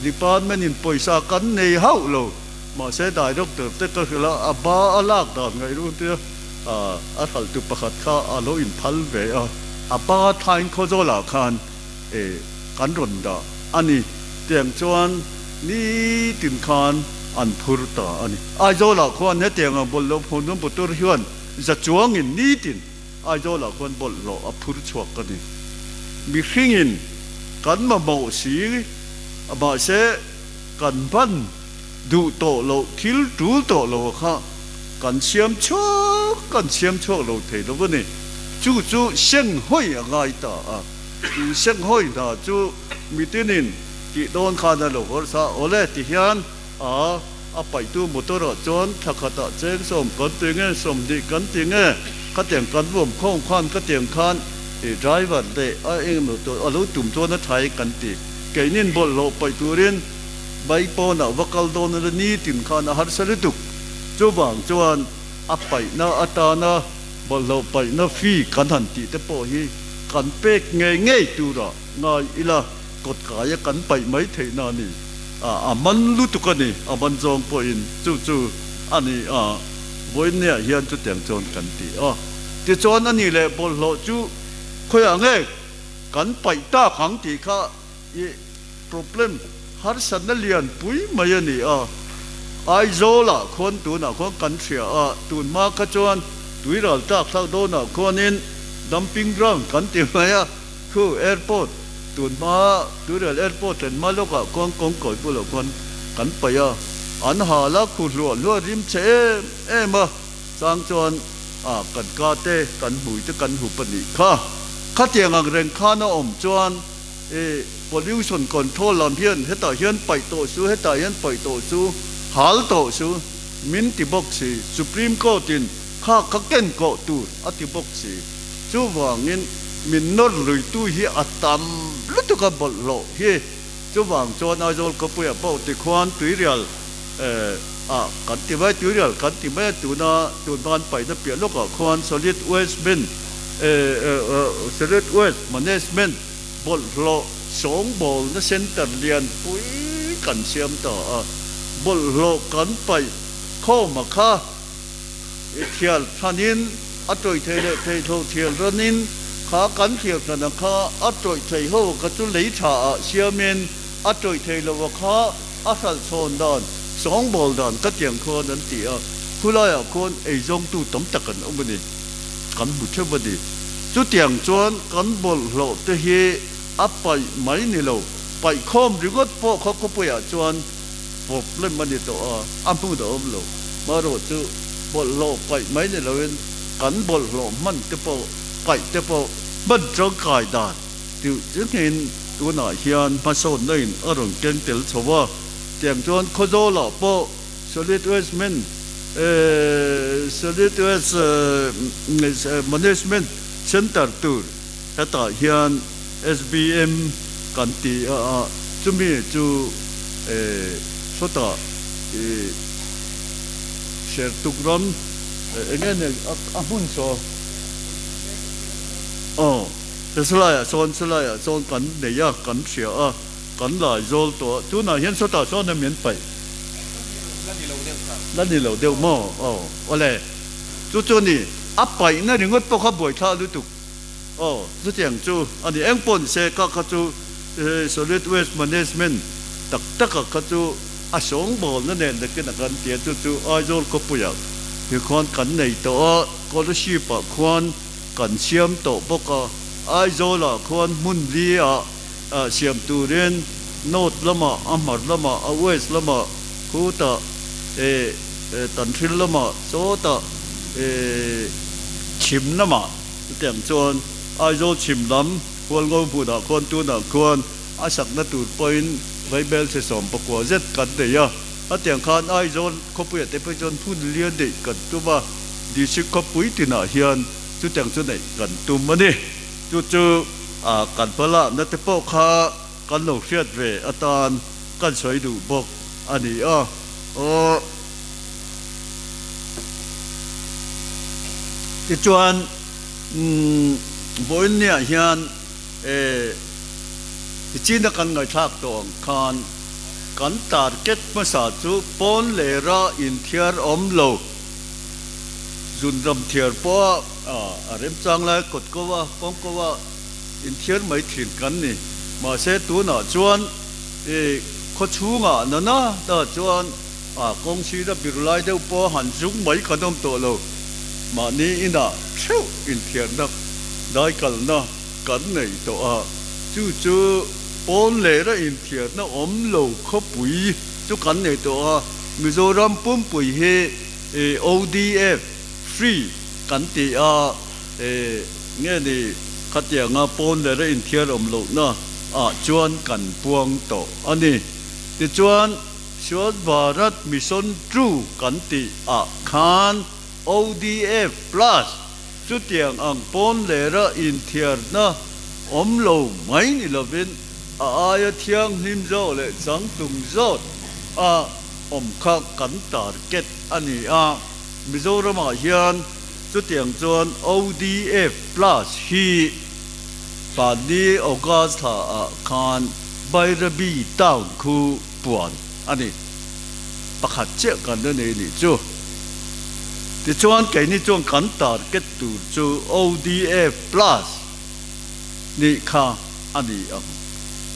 department in pawisa kan nei hauh lo mahse director te ka hrilh a a ba a lak dan ngaih run tia a hralh tu pakhat kha a lo inphal ve a a ba thain Khawzawlah khan e kan rawn dah a ni tiang chuan nitin khan an phur ta a ni. Aizawlah khuan hetiang ang bawlhhlawh phun motor hian za chuangin nitin Aizawlah khuan bawlhhlawh a phur chhuak a ni. Mihringin kan mamawh si a mahse kan hman duh tawh loh thil tul tawh lo a kha kan siam chhuak kan siam chhuak lo thei lo a ni. Chu chu senghawi a ngai ta a. Chu senghawi hna chu mitinin tih dawn khan a lo harsa awle ti hian a a paihtu motor ah chuan thla khatah cheng sawm kan ti nge 20 kan ti nge khatiang kan vawm khawm khan khatiang khan i driver leh a engemaw tur a lo tum chuan a tha e kan ti. Keinin bawlhhlawh paih turin bike pawnah va kal dawn a la nitin khan a harsa lutuk. Chuvang chuan a paihna atana bawlhhlawh paihna fee kan han tih te pawh hi kan pek ngei ngei turah ngai ila kawt kaia kan paih mai theihna a ni. A man lutuk a ni, a man zawng pawhin chu chu a ni a, vawiinniah hian chutiang chuan kan ti a. Tichuan a ni leh bawlhhlawh chu khawiah nge kan paih tak ang tih kha i problem harsatna lian pui mai a ni a. Aizawlah khuan tunah khuan kan hria a, tun hma kha chuan tuiral tlak thlak dawnah khuanin dumping ground kan ti mai a. Khu airport tun hma Tuirial airport thlen hma lawkah khuan kawngkawi bulah khuan kan paih a, an hal a, khu hluah hluah rim chhe em em a, chang chuan a kan ka te kan hmui te kan hup a nih kha. Khatiang ang reng khan a awm chuan i pollution control lam hian hetah hian paih tawh su, hetah hian paih tawh su, hal tawh su min ti bawk si, Supreme Court in kha kha ken kawh tur a ti bawk si. Chuvangin min nawr luitu hi a tam lutuk a bawlhhlawh hi. Chuvang chuan Aizawl khawpuiah pawh tikhuan tuirial ah kan ti mai, tuirial kan ti mai a, tuna tun hman paihna piah lawkah khuan solid waste bin, solid waste management bawlhhlawh sawngbawlna center lianpui kan siam ta a, bawlhhlawh kan paih khawm a kha. I thial thanin a tawih thei leh thei tho thial ranin kha kan thial thana kha a tawih thei ho kha chu lei tha ah siamin a tawih thei lo a kha a hralh chhawn dan sawngbawl dan ka tiang khuan an ti a, khulaiah khuan eizawngtu tam tak an awm a ni, kan hmu theuh a ni. Chutiang chuan kan bawlhhlawh te hi a paih mai ni lo, paih khawm ringawt pawh kha khawpuiah chuan problem a ni tawh a, a hmun a awm lo. Marawh chu bawlhhlawh paih mai ni loin kan bawlhhlawh hman te pawh paih te pawh hman tangkai dan tih chungin tunah hian hmasawnna in a rawn keng tel chho a. Tiang chuan Khawzawlah pawh Solid Waste Man Solid Waste Management Centre tur hetah hian SBM kan ti a, chumi chu sawtah i Sertuk ram eng nge nia a hmun saw aw salaiah sawn salaiah sawn kan nei a kan hria a kan lai zawl tawh a tunah hian sawtah sawn em an paih la ni lo deuh maw aw awle chu chu ni a paihna ringawt pawh kha buaithlak lutuk. Aw, chutiang chu a ni. Eng pawh ni se, ka kha chu Solid Waste Management tak taka kha chu a sawngbawlna nen nakin a kan ti a, chu chu Aizawl khawpuiah hi khuan kan nei tawh a, Scholarship-ah khuan kan siam tawh bawk a, Aizawlah khuan hmun li-ah siam turin North lamah, a hmar lamah, a West lamah, khutah Tanhril lamah, sawtah chhim lamah. Chutiang chuan Aizawl chhim lam Hualngo hmunah khuan tunah khuan a sakna tur pawhin Vaibelchhe 19 zet kan nei a, a tiang khan Aizawl khawpuiah te phei chuan hmun lian neih kan tum a, District khawpui tinah hian chutiang chu neih kan tum a ni. Chu chu kan hmalakna te pawh kha kan lo hriat ve atan kan sawi duh bawk a ni a. Aw. Tichuan vawiin niah hian China kan ngaihthlak tawh ang khan kan target hmasa chu pawn lera inthiar awm lo, zunram thiar pawha a remchang lai kawt ko a, kawng ko a inthiar mai thin kan ni. Mahse tunah chuan khaw chhungah nana ta chuan kawng sira bir lai deuh pawha han zung mai kan awm tawh lo. Mahni inah theuh inthiarna daikalna kan nei tawh a, chu chu pawn lera inthiarna awm lo khawpui chu kan nei tawh a, Mizoram pumpui hi ODF free kan ti a, nge ni khatianga pawn lera inthiar awm lohna ah chuan kan puang tawh a ni. Tichuan Swachh Bharat Mission 2 kan tih ah khan ODF plus Chutiang ang pawn lera inthiarna awm lo mai ni lovin a aia thianghlim zawk leh changtlung zawt a awm kha kan target a ni a. Mizoramah hian chutiang chuan ODF plus hi Pahnih August thla ah khan Bairabi town khu puan a ni. Pakhat chiah kan la nei nih chu. Tichuan keini chuan kan target tur chu ODF plus nih kha a ni ang.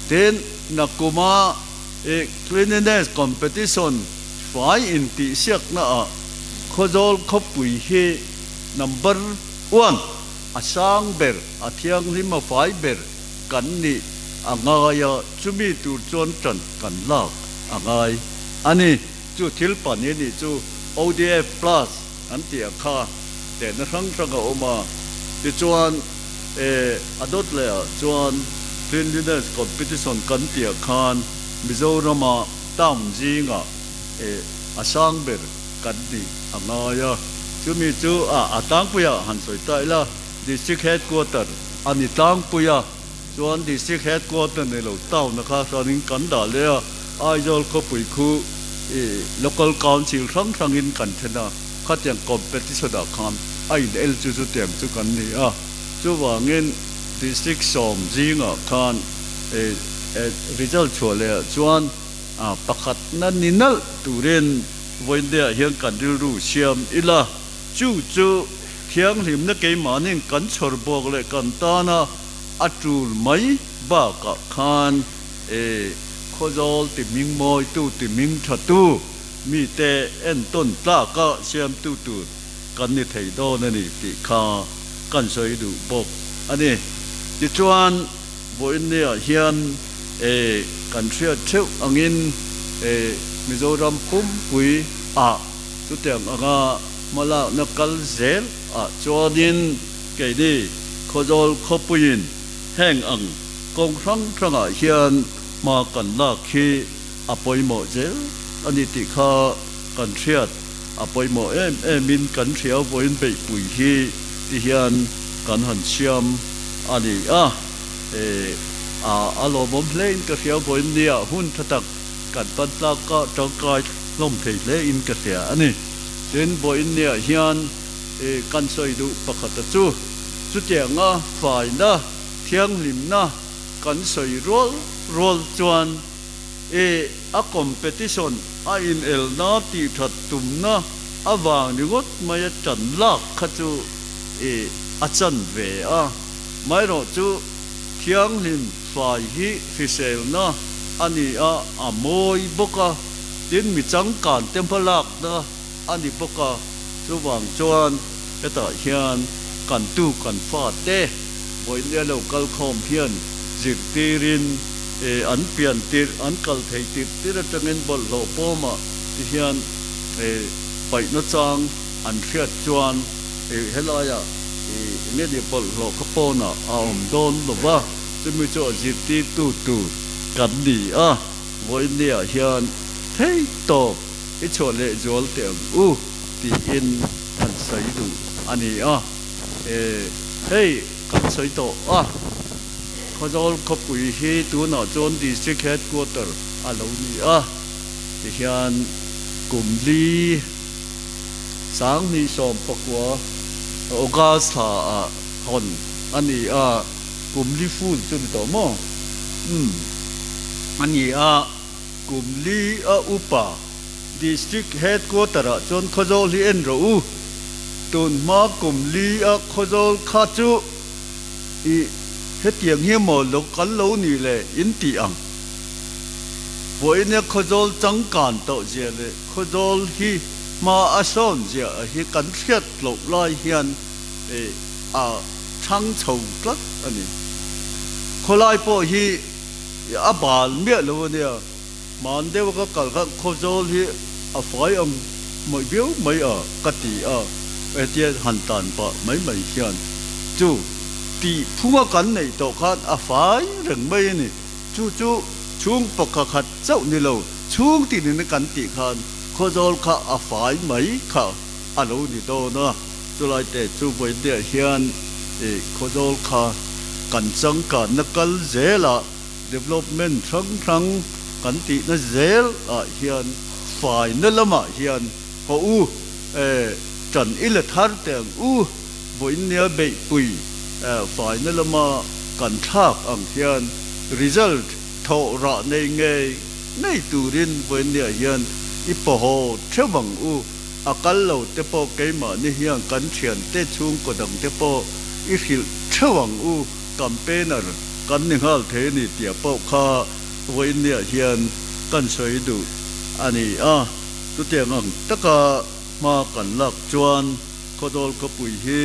Tin, nakuma i cleanliness competition fai intihsiakna ah Khawzawl khawpui hi number one a sang ber, a thianghlim a fai ber kan nih a ngai a, chumi tur chuan ṭan kan lak a ngai a ni. Chu thil pahnih nih chu ODF plus an tih a kha tehna hrang hrang a awm a, tichuan e a dawt leh ah chuan cleanliness competition kan tih ah khan Mizorama town zingah e a sang ber kan nih a ngai a, chumi chu a a tlangpui ah han sawi ta ila district headquarter a ni tlangpui a. Chuan District Headquarter nei lo town a kha hranin kan dah leh a, Aizawl khawpui khu i Local Council hrang hrangin kan then a, khatiang competition ah khan a in el chu chutiang chu kan ni a. Chuvangin District 10 zingah khan i result chhuah leh ah chuan pakhatna ni nalh turin vawiin hian kan rilru siam ila, chu chu thianghlimna keimahnin kan chhawr bawk leh kan tana A tul mai bakah khan e Khawzawl ti hming mawitu ti hming thatu mite entawn tlaka siamtu tur kan ni thei dawn a ni tih kha kan sawi duh bawk a ni. Tichuan, vawiinniah hian e kan hriat theuh angin e Mizoram pumpui ah chutiang anga hmalakna kal zel ah chuanin, Keini Khawzawl khawpuiin heng ang kawng hrang hrangah hian hma kan lak hi a pawimawh zel a ni tih kha kan hriat a pawimawh em emin kan hria vawiin beihpui hi ti hian kan han siam a ni a, a lawmawm hlein ka hria vawiin nia hun tha tak kan pan tlak a tangkai hlawm thei hlein ka hria a ni. Tin, vawiin niah hian. Kan sawi duh pakhata chu chutianga faina thianghlimna kan sawi rual rual chuan i a competition a inelna tihthat tumna avang ringawt maia tan lak kha chu i a chan ve a. Maherawh chu thianghlim fai hi hriselna a ni a, a mawi bawk a, tin mi changkan te hmalakna a ni bawk a, chuvang chuan hetah hian kan tu kan fa te vawinia lo kal khawm hian zirtirin an pian tirh an kal thei tirh tirh atangin bawlhhlawh pawmah ti hian paihna chang an hriat chuan helaiah enge ni bawlhhlawh kha pawnah a awm dawn lo va, chumi chu a zirtirtu tur kan ni a. Vawinia hian thei tawp i chhuah leh zual teh ang u tiin kan sawi duh a ni a. E, hei kan sawi tawh a, Khawzawl khawpui hi tunah chuan District Headquarter a lo ni a, tihian kum li 2019 August thla ah hawn a ni a. Kum li full chu ni tawh maw? Umm, a ni a, kum li a upa District Headquarter ah chuan Khawzawl hi en rawh u. Tun hma kum li a Khawzawl kha chu i hetiang hi maw lo kal lo ni le in tih ang. Vawiin a Khawzawl changkan tawh zia leh Khawzawl hi hma a sawn zia hi kan hriat loh lai hian a chhang chho tlat a ni. Khawlai pawh hi a bal miah lo a nia, hman deuh ka kal khan Khawzawl hi a fai ang mawih viau mai a ka ti a, hetia han tan pah mai mai hian chu tih phunga kan neih tawh khan a fai reng mai a ni. Chu chu chhung pakha khat chauh ni lo, chhung tinin kan tih khan Khawzawl kha a fai mai kha a lo ni dawn a. Chulai te chu vawiin hian i Khawzawl kha kan changkanna kal zelah development hrang hrang kan tihna zel ah hian faina lamah hian haw u e ṭan i la thar teh ang u, vawiin nia beihpui faina lama kan thlak ang hian result thawh rah nei ngei ngei turin vawiin niah hian i pawhaw theuh ang u. A kal lo te pawh keimahni hian kan thiante chhungkaw dang te pawh i hrilh theuh ang u, campaigner kan ni nghal thei a ni tih pawh kha vawiinniah hian kan sawi duh a ni a. Chutiang ang taka hma kan lak chuan Khawdawl khawpui hi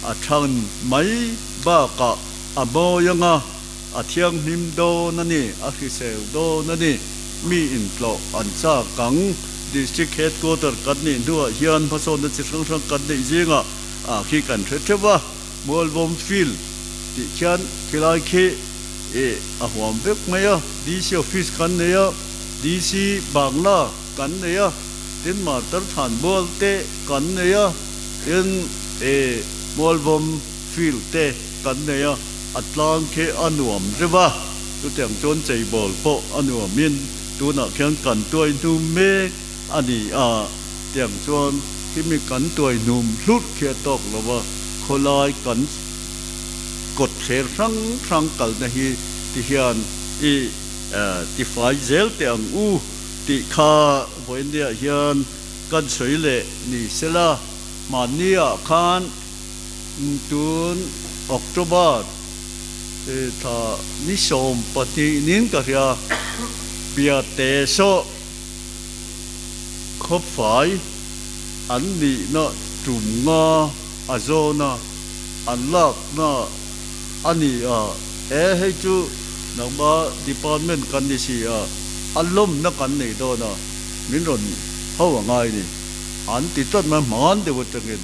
a than mai bakah a mawi anga a thianghlim dawn a ni, a hrisel dawn a ni. Mi intlawh an chak ang. District Headquarter kan nih hnuah hian hmasawnna chi hrang hrang kan neih zingah ah khi kan hre theuh a, Mualbawm Field tih khian khilai khi ih a huam vek mai a, DC Office kan nei a, DC Bangla kan nei a, tin Martar Thlanmual te kan nei a, tin ih Mualbawm Field te kan nei a. A tlang khi a nuam reuh a, chutiang chuan cheibawl pawh a nuamin tunah khian kan tuai hnum mek a ni a, tiang chuan khimi kan tuai hnum hlut khi a tawk lo a, khawlai kan kawt thler hrang hrang kalna hi ti hian i tifai zel teh ang u tih kha vawiinniah hian kan sawi leh ni sela, mahniah khan Tun October thla ni 12 nin ka hria, Biate saw khawpfai an nihna tum nga a zawn a, an lakna a ni a, e hei chu nangma department kan ni si a, a lawmna kan nei dawn a, min rawn ho a ngai ni an ti tlat mai hman deuh atangin.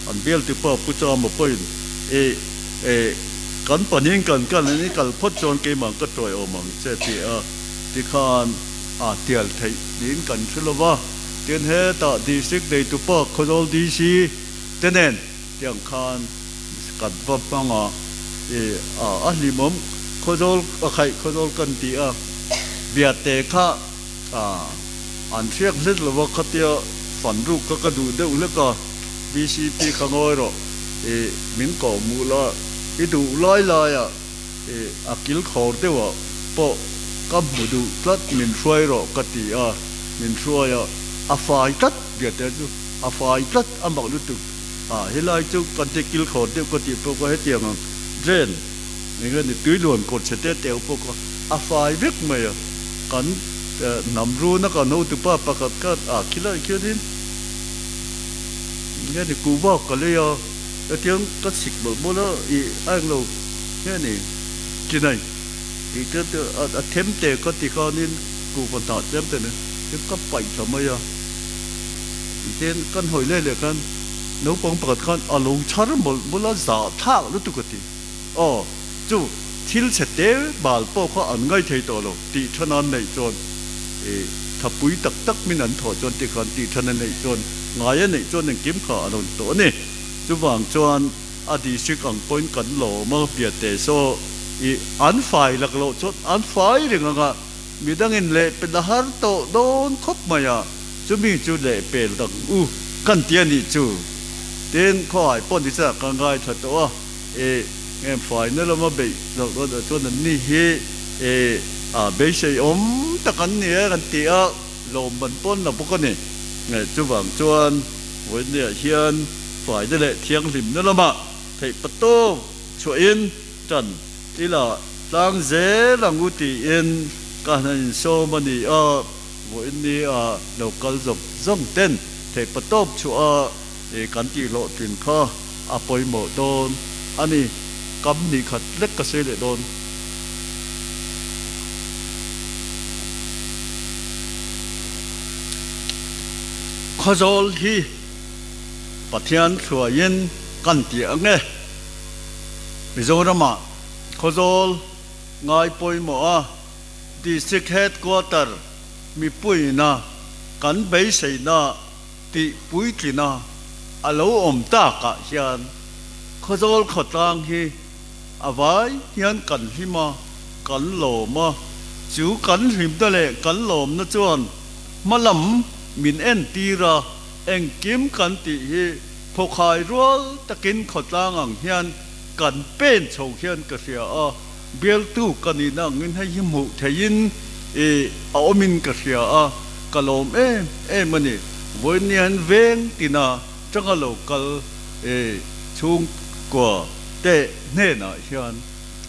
An bial ti pawh Pu Chama pawhin e e kan pahnihin kan kal in i kal phawt chuan keimah ka tuai awm ang che ti a tikhan a tial theih niin kan hre lo va. Tin hetah District neitu pawh Khawzawl DC te nen tiang khan kan va hmang a e a a hlimawm Khawzawl a khaih Khawzawl kan ti a Biate kha A, an hriak hlet lo a, khatia fan ruk kha ka duh deuh hlek a, BCP kha ngawi rawh, i min koh hmuh la, i duh lai lai ah i a kil khawr deuh ah pawh ka hmu duh tlat, min hruai rawh ka ti a, min hruai a, a fai tlat biate chu, a fai tlat, a mak lutuk, a helai chu kan ti kil khawr deuh ka tih pawh kha hetiang ang drain Eng nge ni tui luan kawt chhe te teu pawh kha a fai vek mai a, kan hnam runa kan hotupa pakhat khan ah khilai khianin eng nge ni kuhva ka lei a, hetiang ka chhik mawlh mawlh a ih a englo nge ni chinai tih te te a them te kha ti khanin kuhva hnah tlem te nen tin ka paih thla mai a, tin kan hawi leh leh khan naupang pakhat khan a lo chhar mawlh mawlh a, zah thlak lutuk a ti. Aw, chu. Thil chhe te bal pawh kha an ngai thei tawh lo tih than an neih chuan i thapui tak tak min an thawh chuan tikhan tih than a neih chuan ngai a neih chuan engkim kha a rawn tawh a ni. Chuvang chuan a district ang pawhin kan lawm a biate saw i an fai lak loh chuan an fai reng ang a, midangin leh pel a har tawh dawn khawp mai a, chumi chu leh pel dang u kan ti a nih chu. Tin, khawhai pawh ni chiah ka ngaithla tawh a. E nge faina lama beih loh dawn ah chuan an ni hi e a beisei awm tak an ni e kan ti a, lawmman pawn la bawk a ni. Nge chuvang chuan vawinia hian faina leh thianghlimna lamah theih patawk chhuahin tan ila tlang zel ang u tiin ka han insawm a ni a, vawinia lo kal zawng zawng ten theih patawp chhuah a E kan tih hlawhtlin kha a pawimawh dawn a ni, kam hnih khat lek ka sawi leh dawn. Khawzawl hi Pathian hruaiin kan ti ang e. Mizoramah Khawzawl ngai pawimawh a District Headquarter mipuiina kan beiseina tih puitlina a lo awm takah hian Khawzawl khawtlang hi a vai hian kan hlim a, kan lawm a, chu kan hlimna leh kan lawmna chuan hma lam min entir a, engkim kan tih hi phawkhai rual takin khawtlang ang hian kan pen chho hian ka hria a, bialtu ka nihna angin hei hi hmuh theihin i a awmin ka hria a, ka lawm em em a ni. Vawiin hian veng tina tanga lo kal i chhungkua te hnenah hian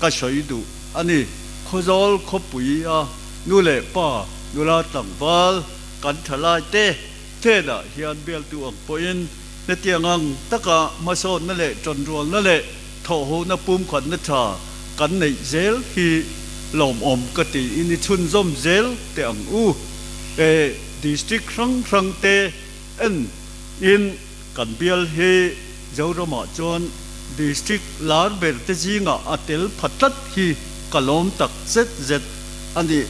ka sawi duh a ni. Khawzawl khawpui a nu leh pa nula tlangval kan thalai te hnenah hian bialtu ang pawhin hetiang ang taka hmasawnna leh tanrualna leh Thawhhona pumkhatna tha kan neih zel hi lawmawm ka tiin i chhunzawm zel teh ang u. E District hrang hrang te en in kan bial hi Zoramah chuan District lar ber te zingah a tel pha tlat hi ka lawm tak zet zet a ni.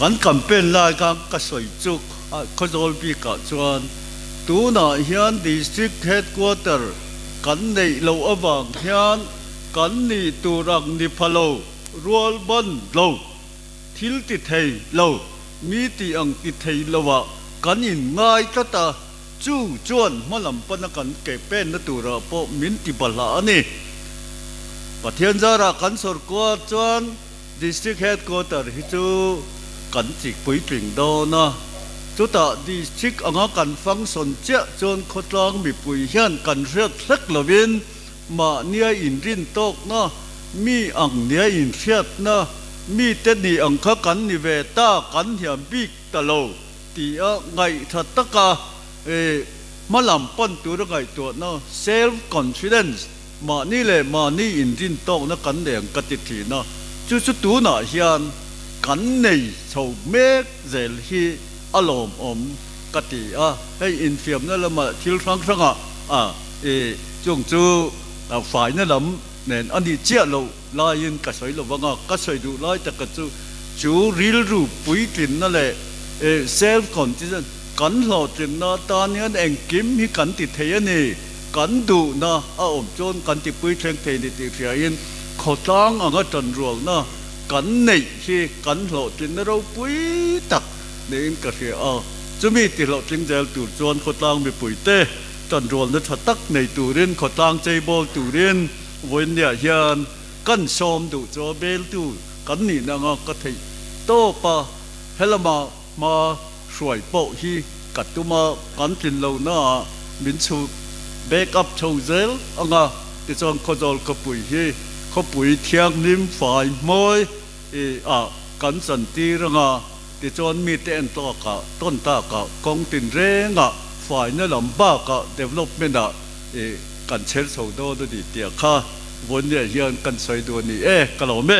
Kan campaign lai kha ka sawi chu Khawzawl bikah chuan tunah hian District Headquarter kan neih loh avang hian kan nih tur ang ni pha lo, rual ban lo, thil ti thei lo, mi tih ang ti thei loah kan inngai tlat a, chu chuan hmalam pana kan ke penna turah pawh min ti bahlah a ni. Pathian zarah kan sawrkua chuan District Headquarter hi chu kan chik puitling dawn a, chutah District anga kan function chiah chuan khawtlang mipui hian kan hriat hlek lovin mahnia inrin tawkna, mi ang nia inhriatna, mite ni ang kha kan ni ve ta, kan hiam bik ta lo ti a ngaihtha taka hmalam pan tura ngaihtuahna, self confidence, Mahni leh mahni inrin tawkna kan nei ang ka ti thin a, chu chu tunah hian kan nei chho mek zel hi a lawmawm ka ti a, hei infiamna lama thil hrang hrangah a i chung chu faina lam nen a nih chiah loh laiin ka sawi lo vang a, ka sawi duh lai taka chu chu rilru puitlinna leh self confidence kan hlawhtlinna atan hian engkim hi kan ti thei a ni. Kan duhna a awm chuan kan tipui thleng thei ni tih hriain khawtlang anga tanrualna kan neih hi kan hlawhtlinna ropui tak niin ka hria a. Chumi ti hlawhtling zel tur chuan khawtlang mipuite tanrualna tha tak nei turin khawtlang cheibawl turin vawiinniah hian kan sawm duh chu a beltu kan nihna anga ka theih tawp a, helama hma Hruai pawh hi ka tum a, kan tlin lohnaah min chhu back up chho zel ang a, tichuan Khawzawl khawpui hi khawpui thianghlim fai hmawi ah kan chantir ang a, tichuan mite en tawkah tawn takah kawng tinrengah faina lam bakah development ah kan chher chho dawn a ni tih kha vawinia hian kan sawi duh a ni e, ka lawm e.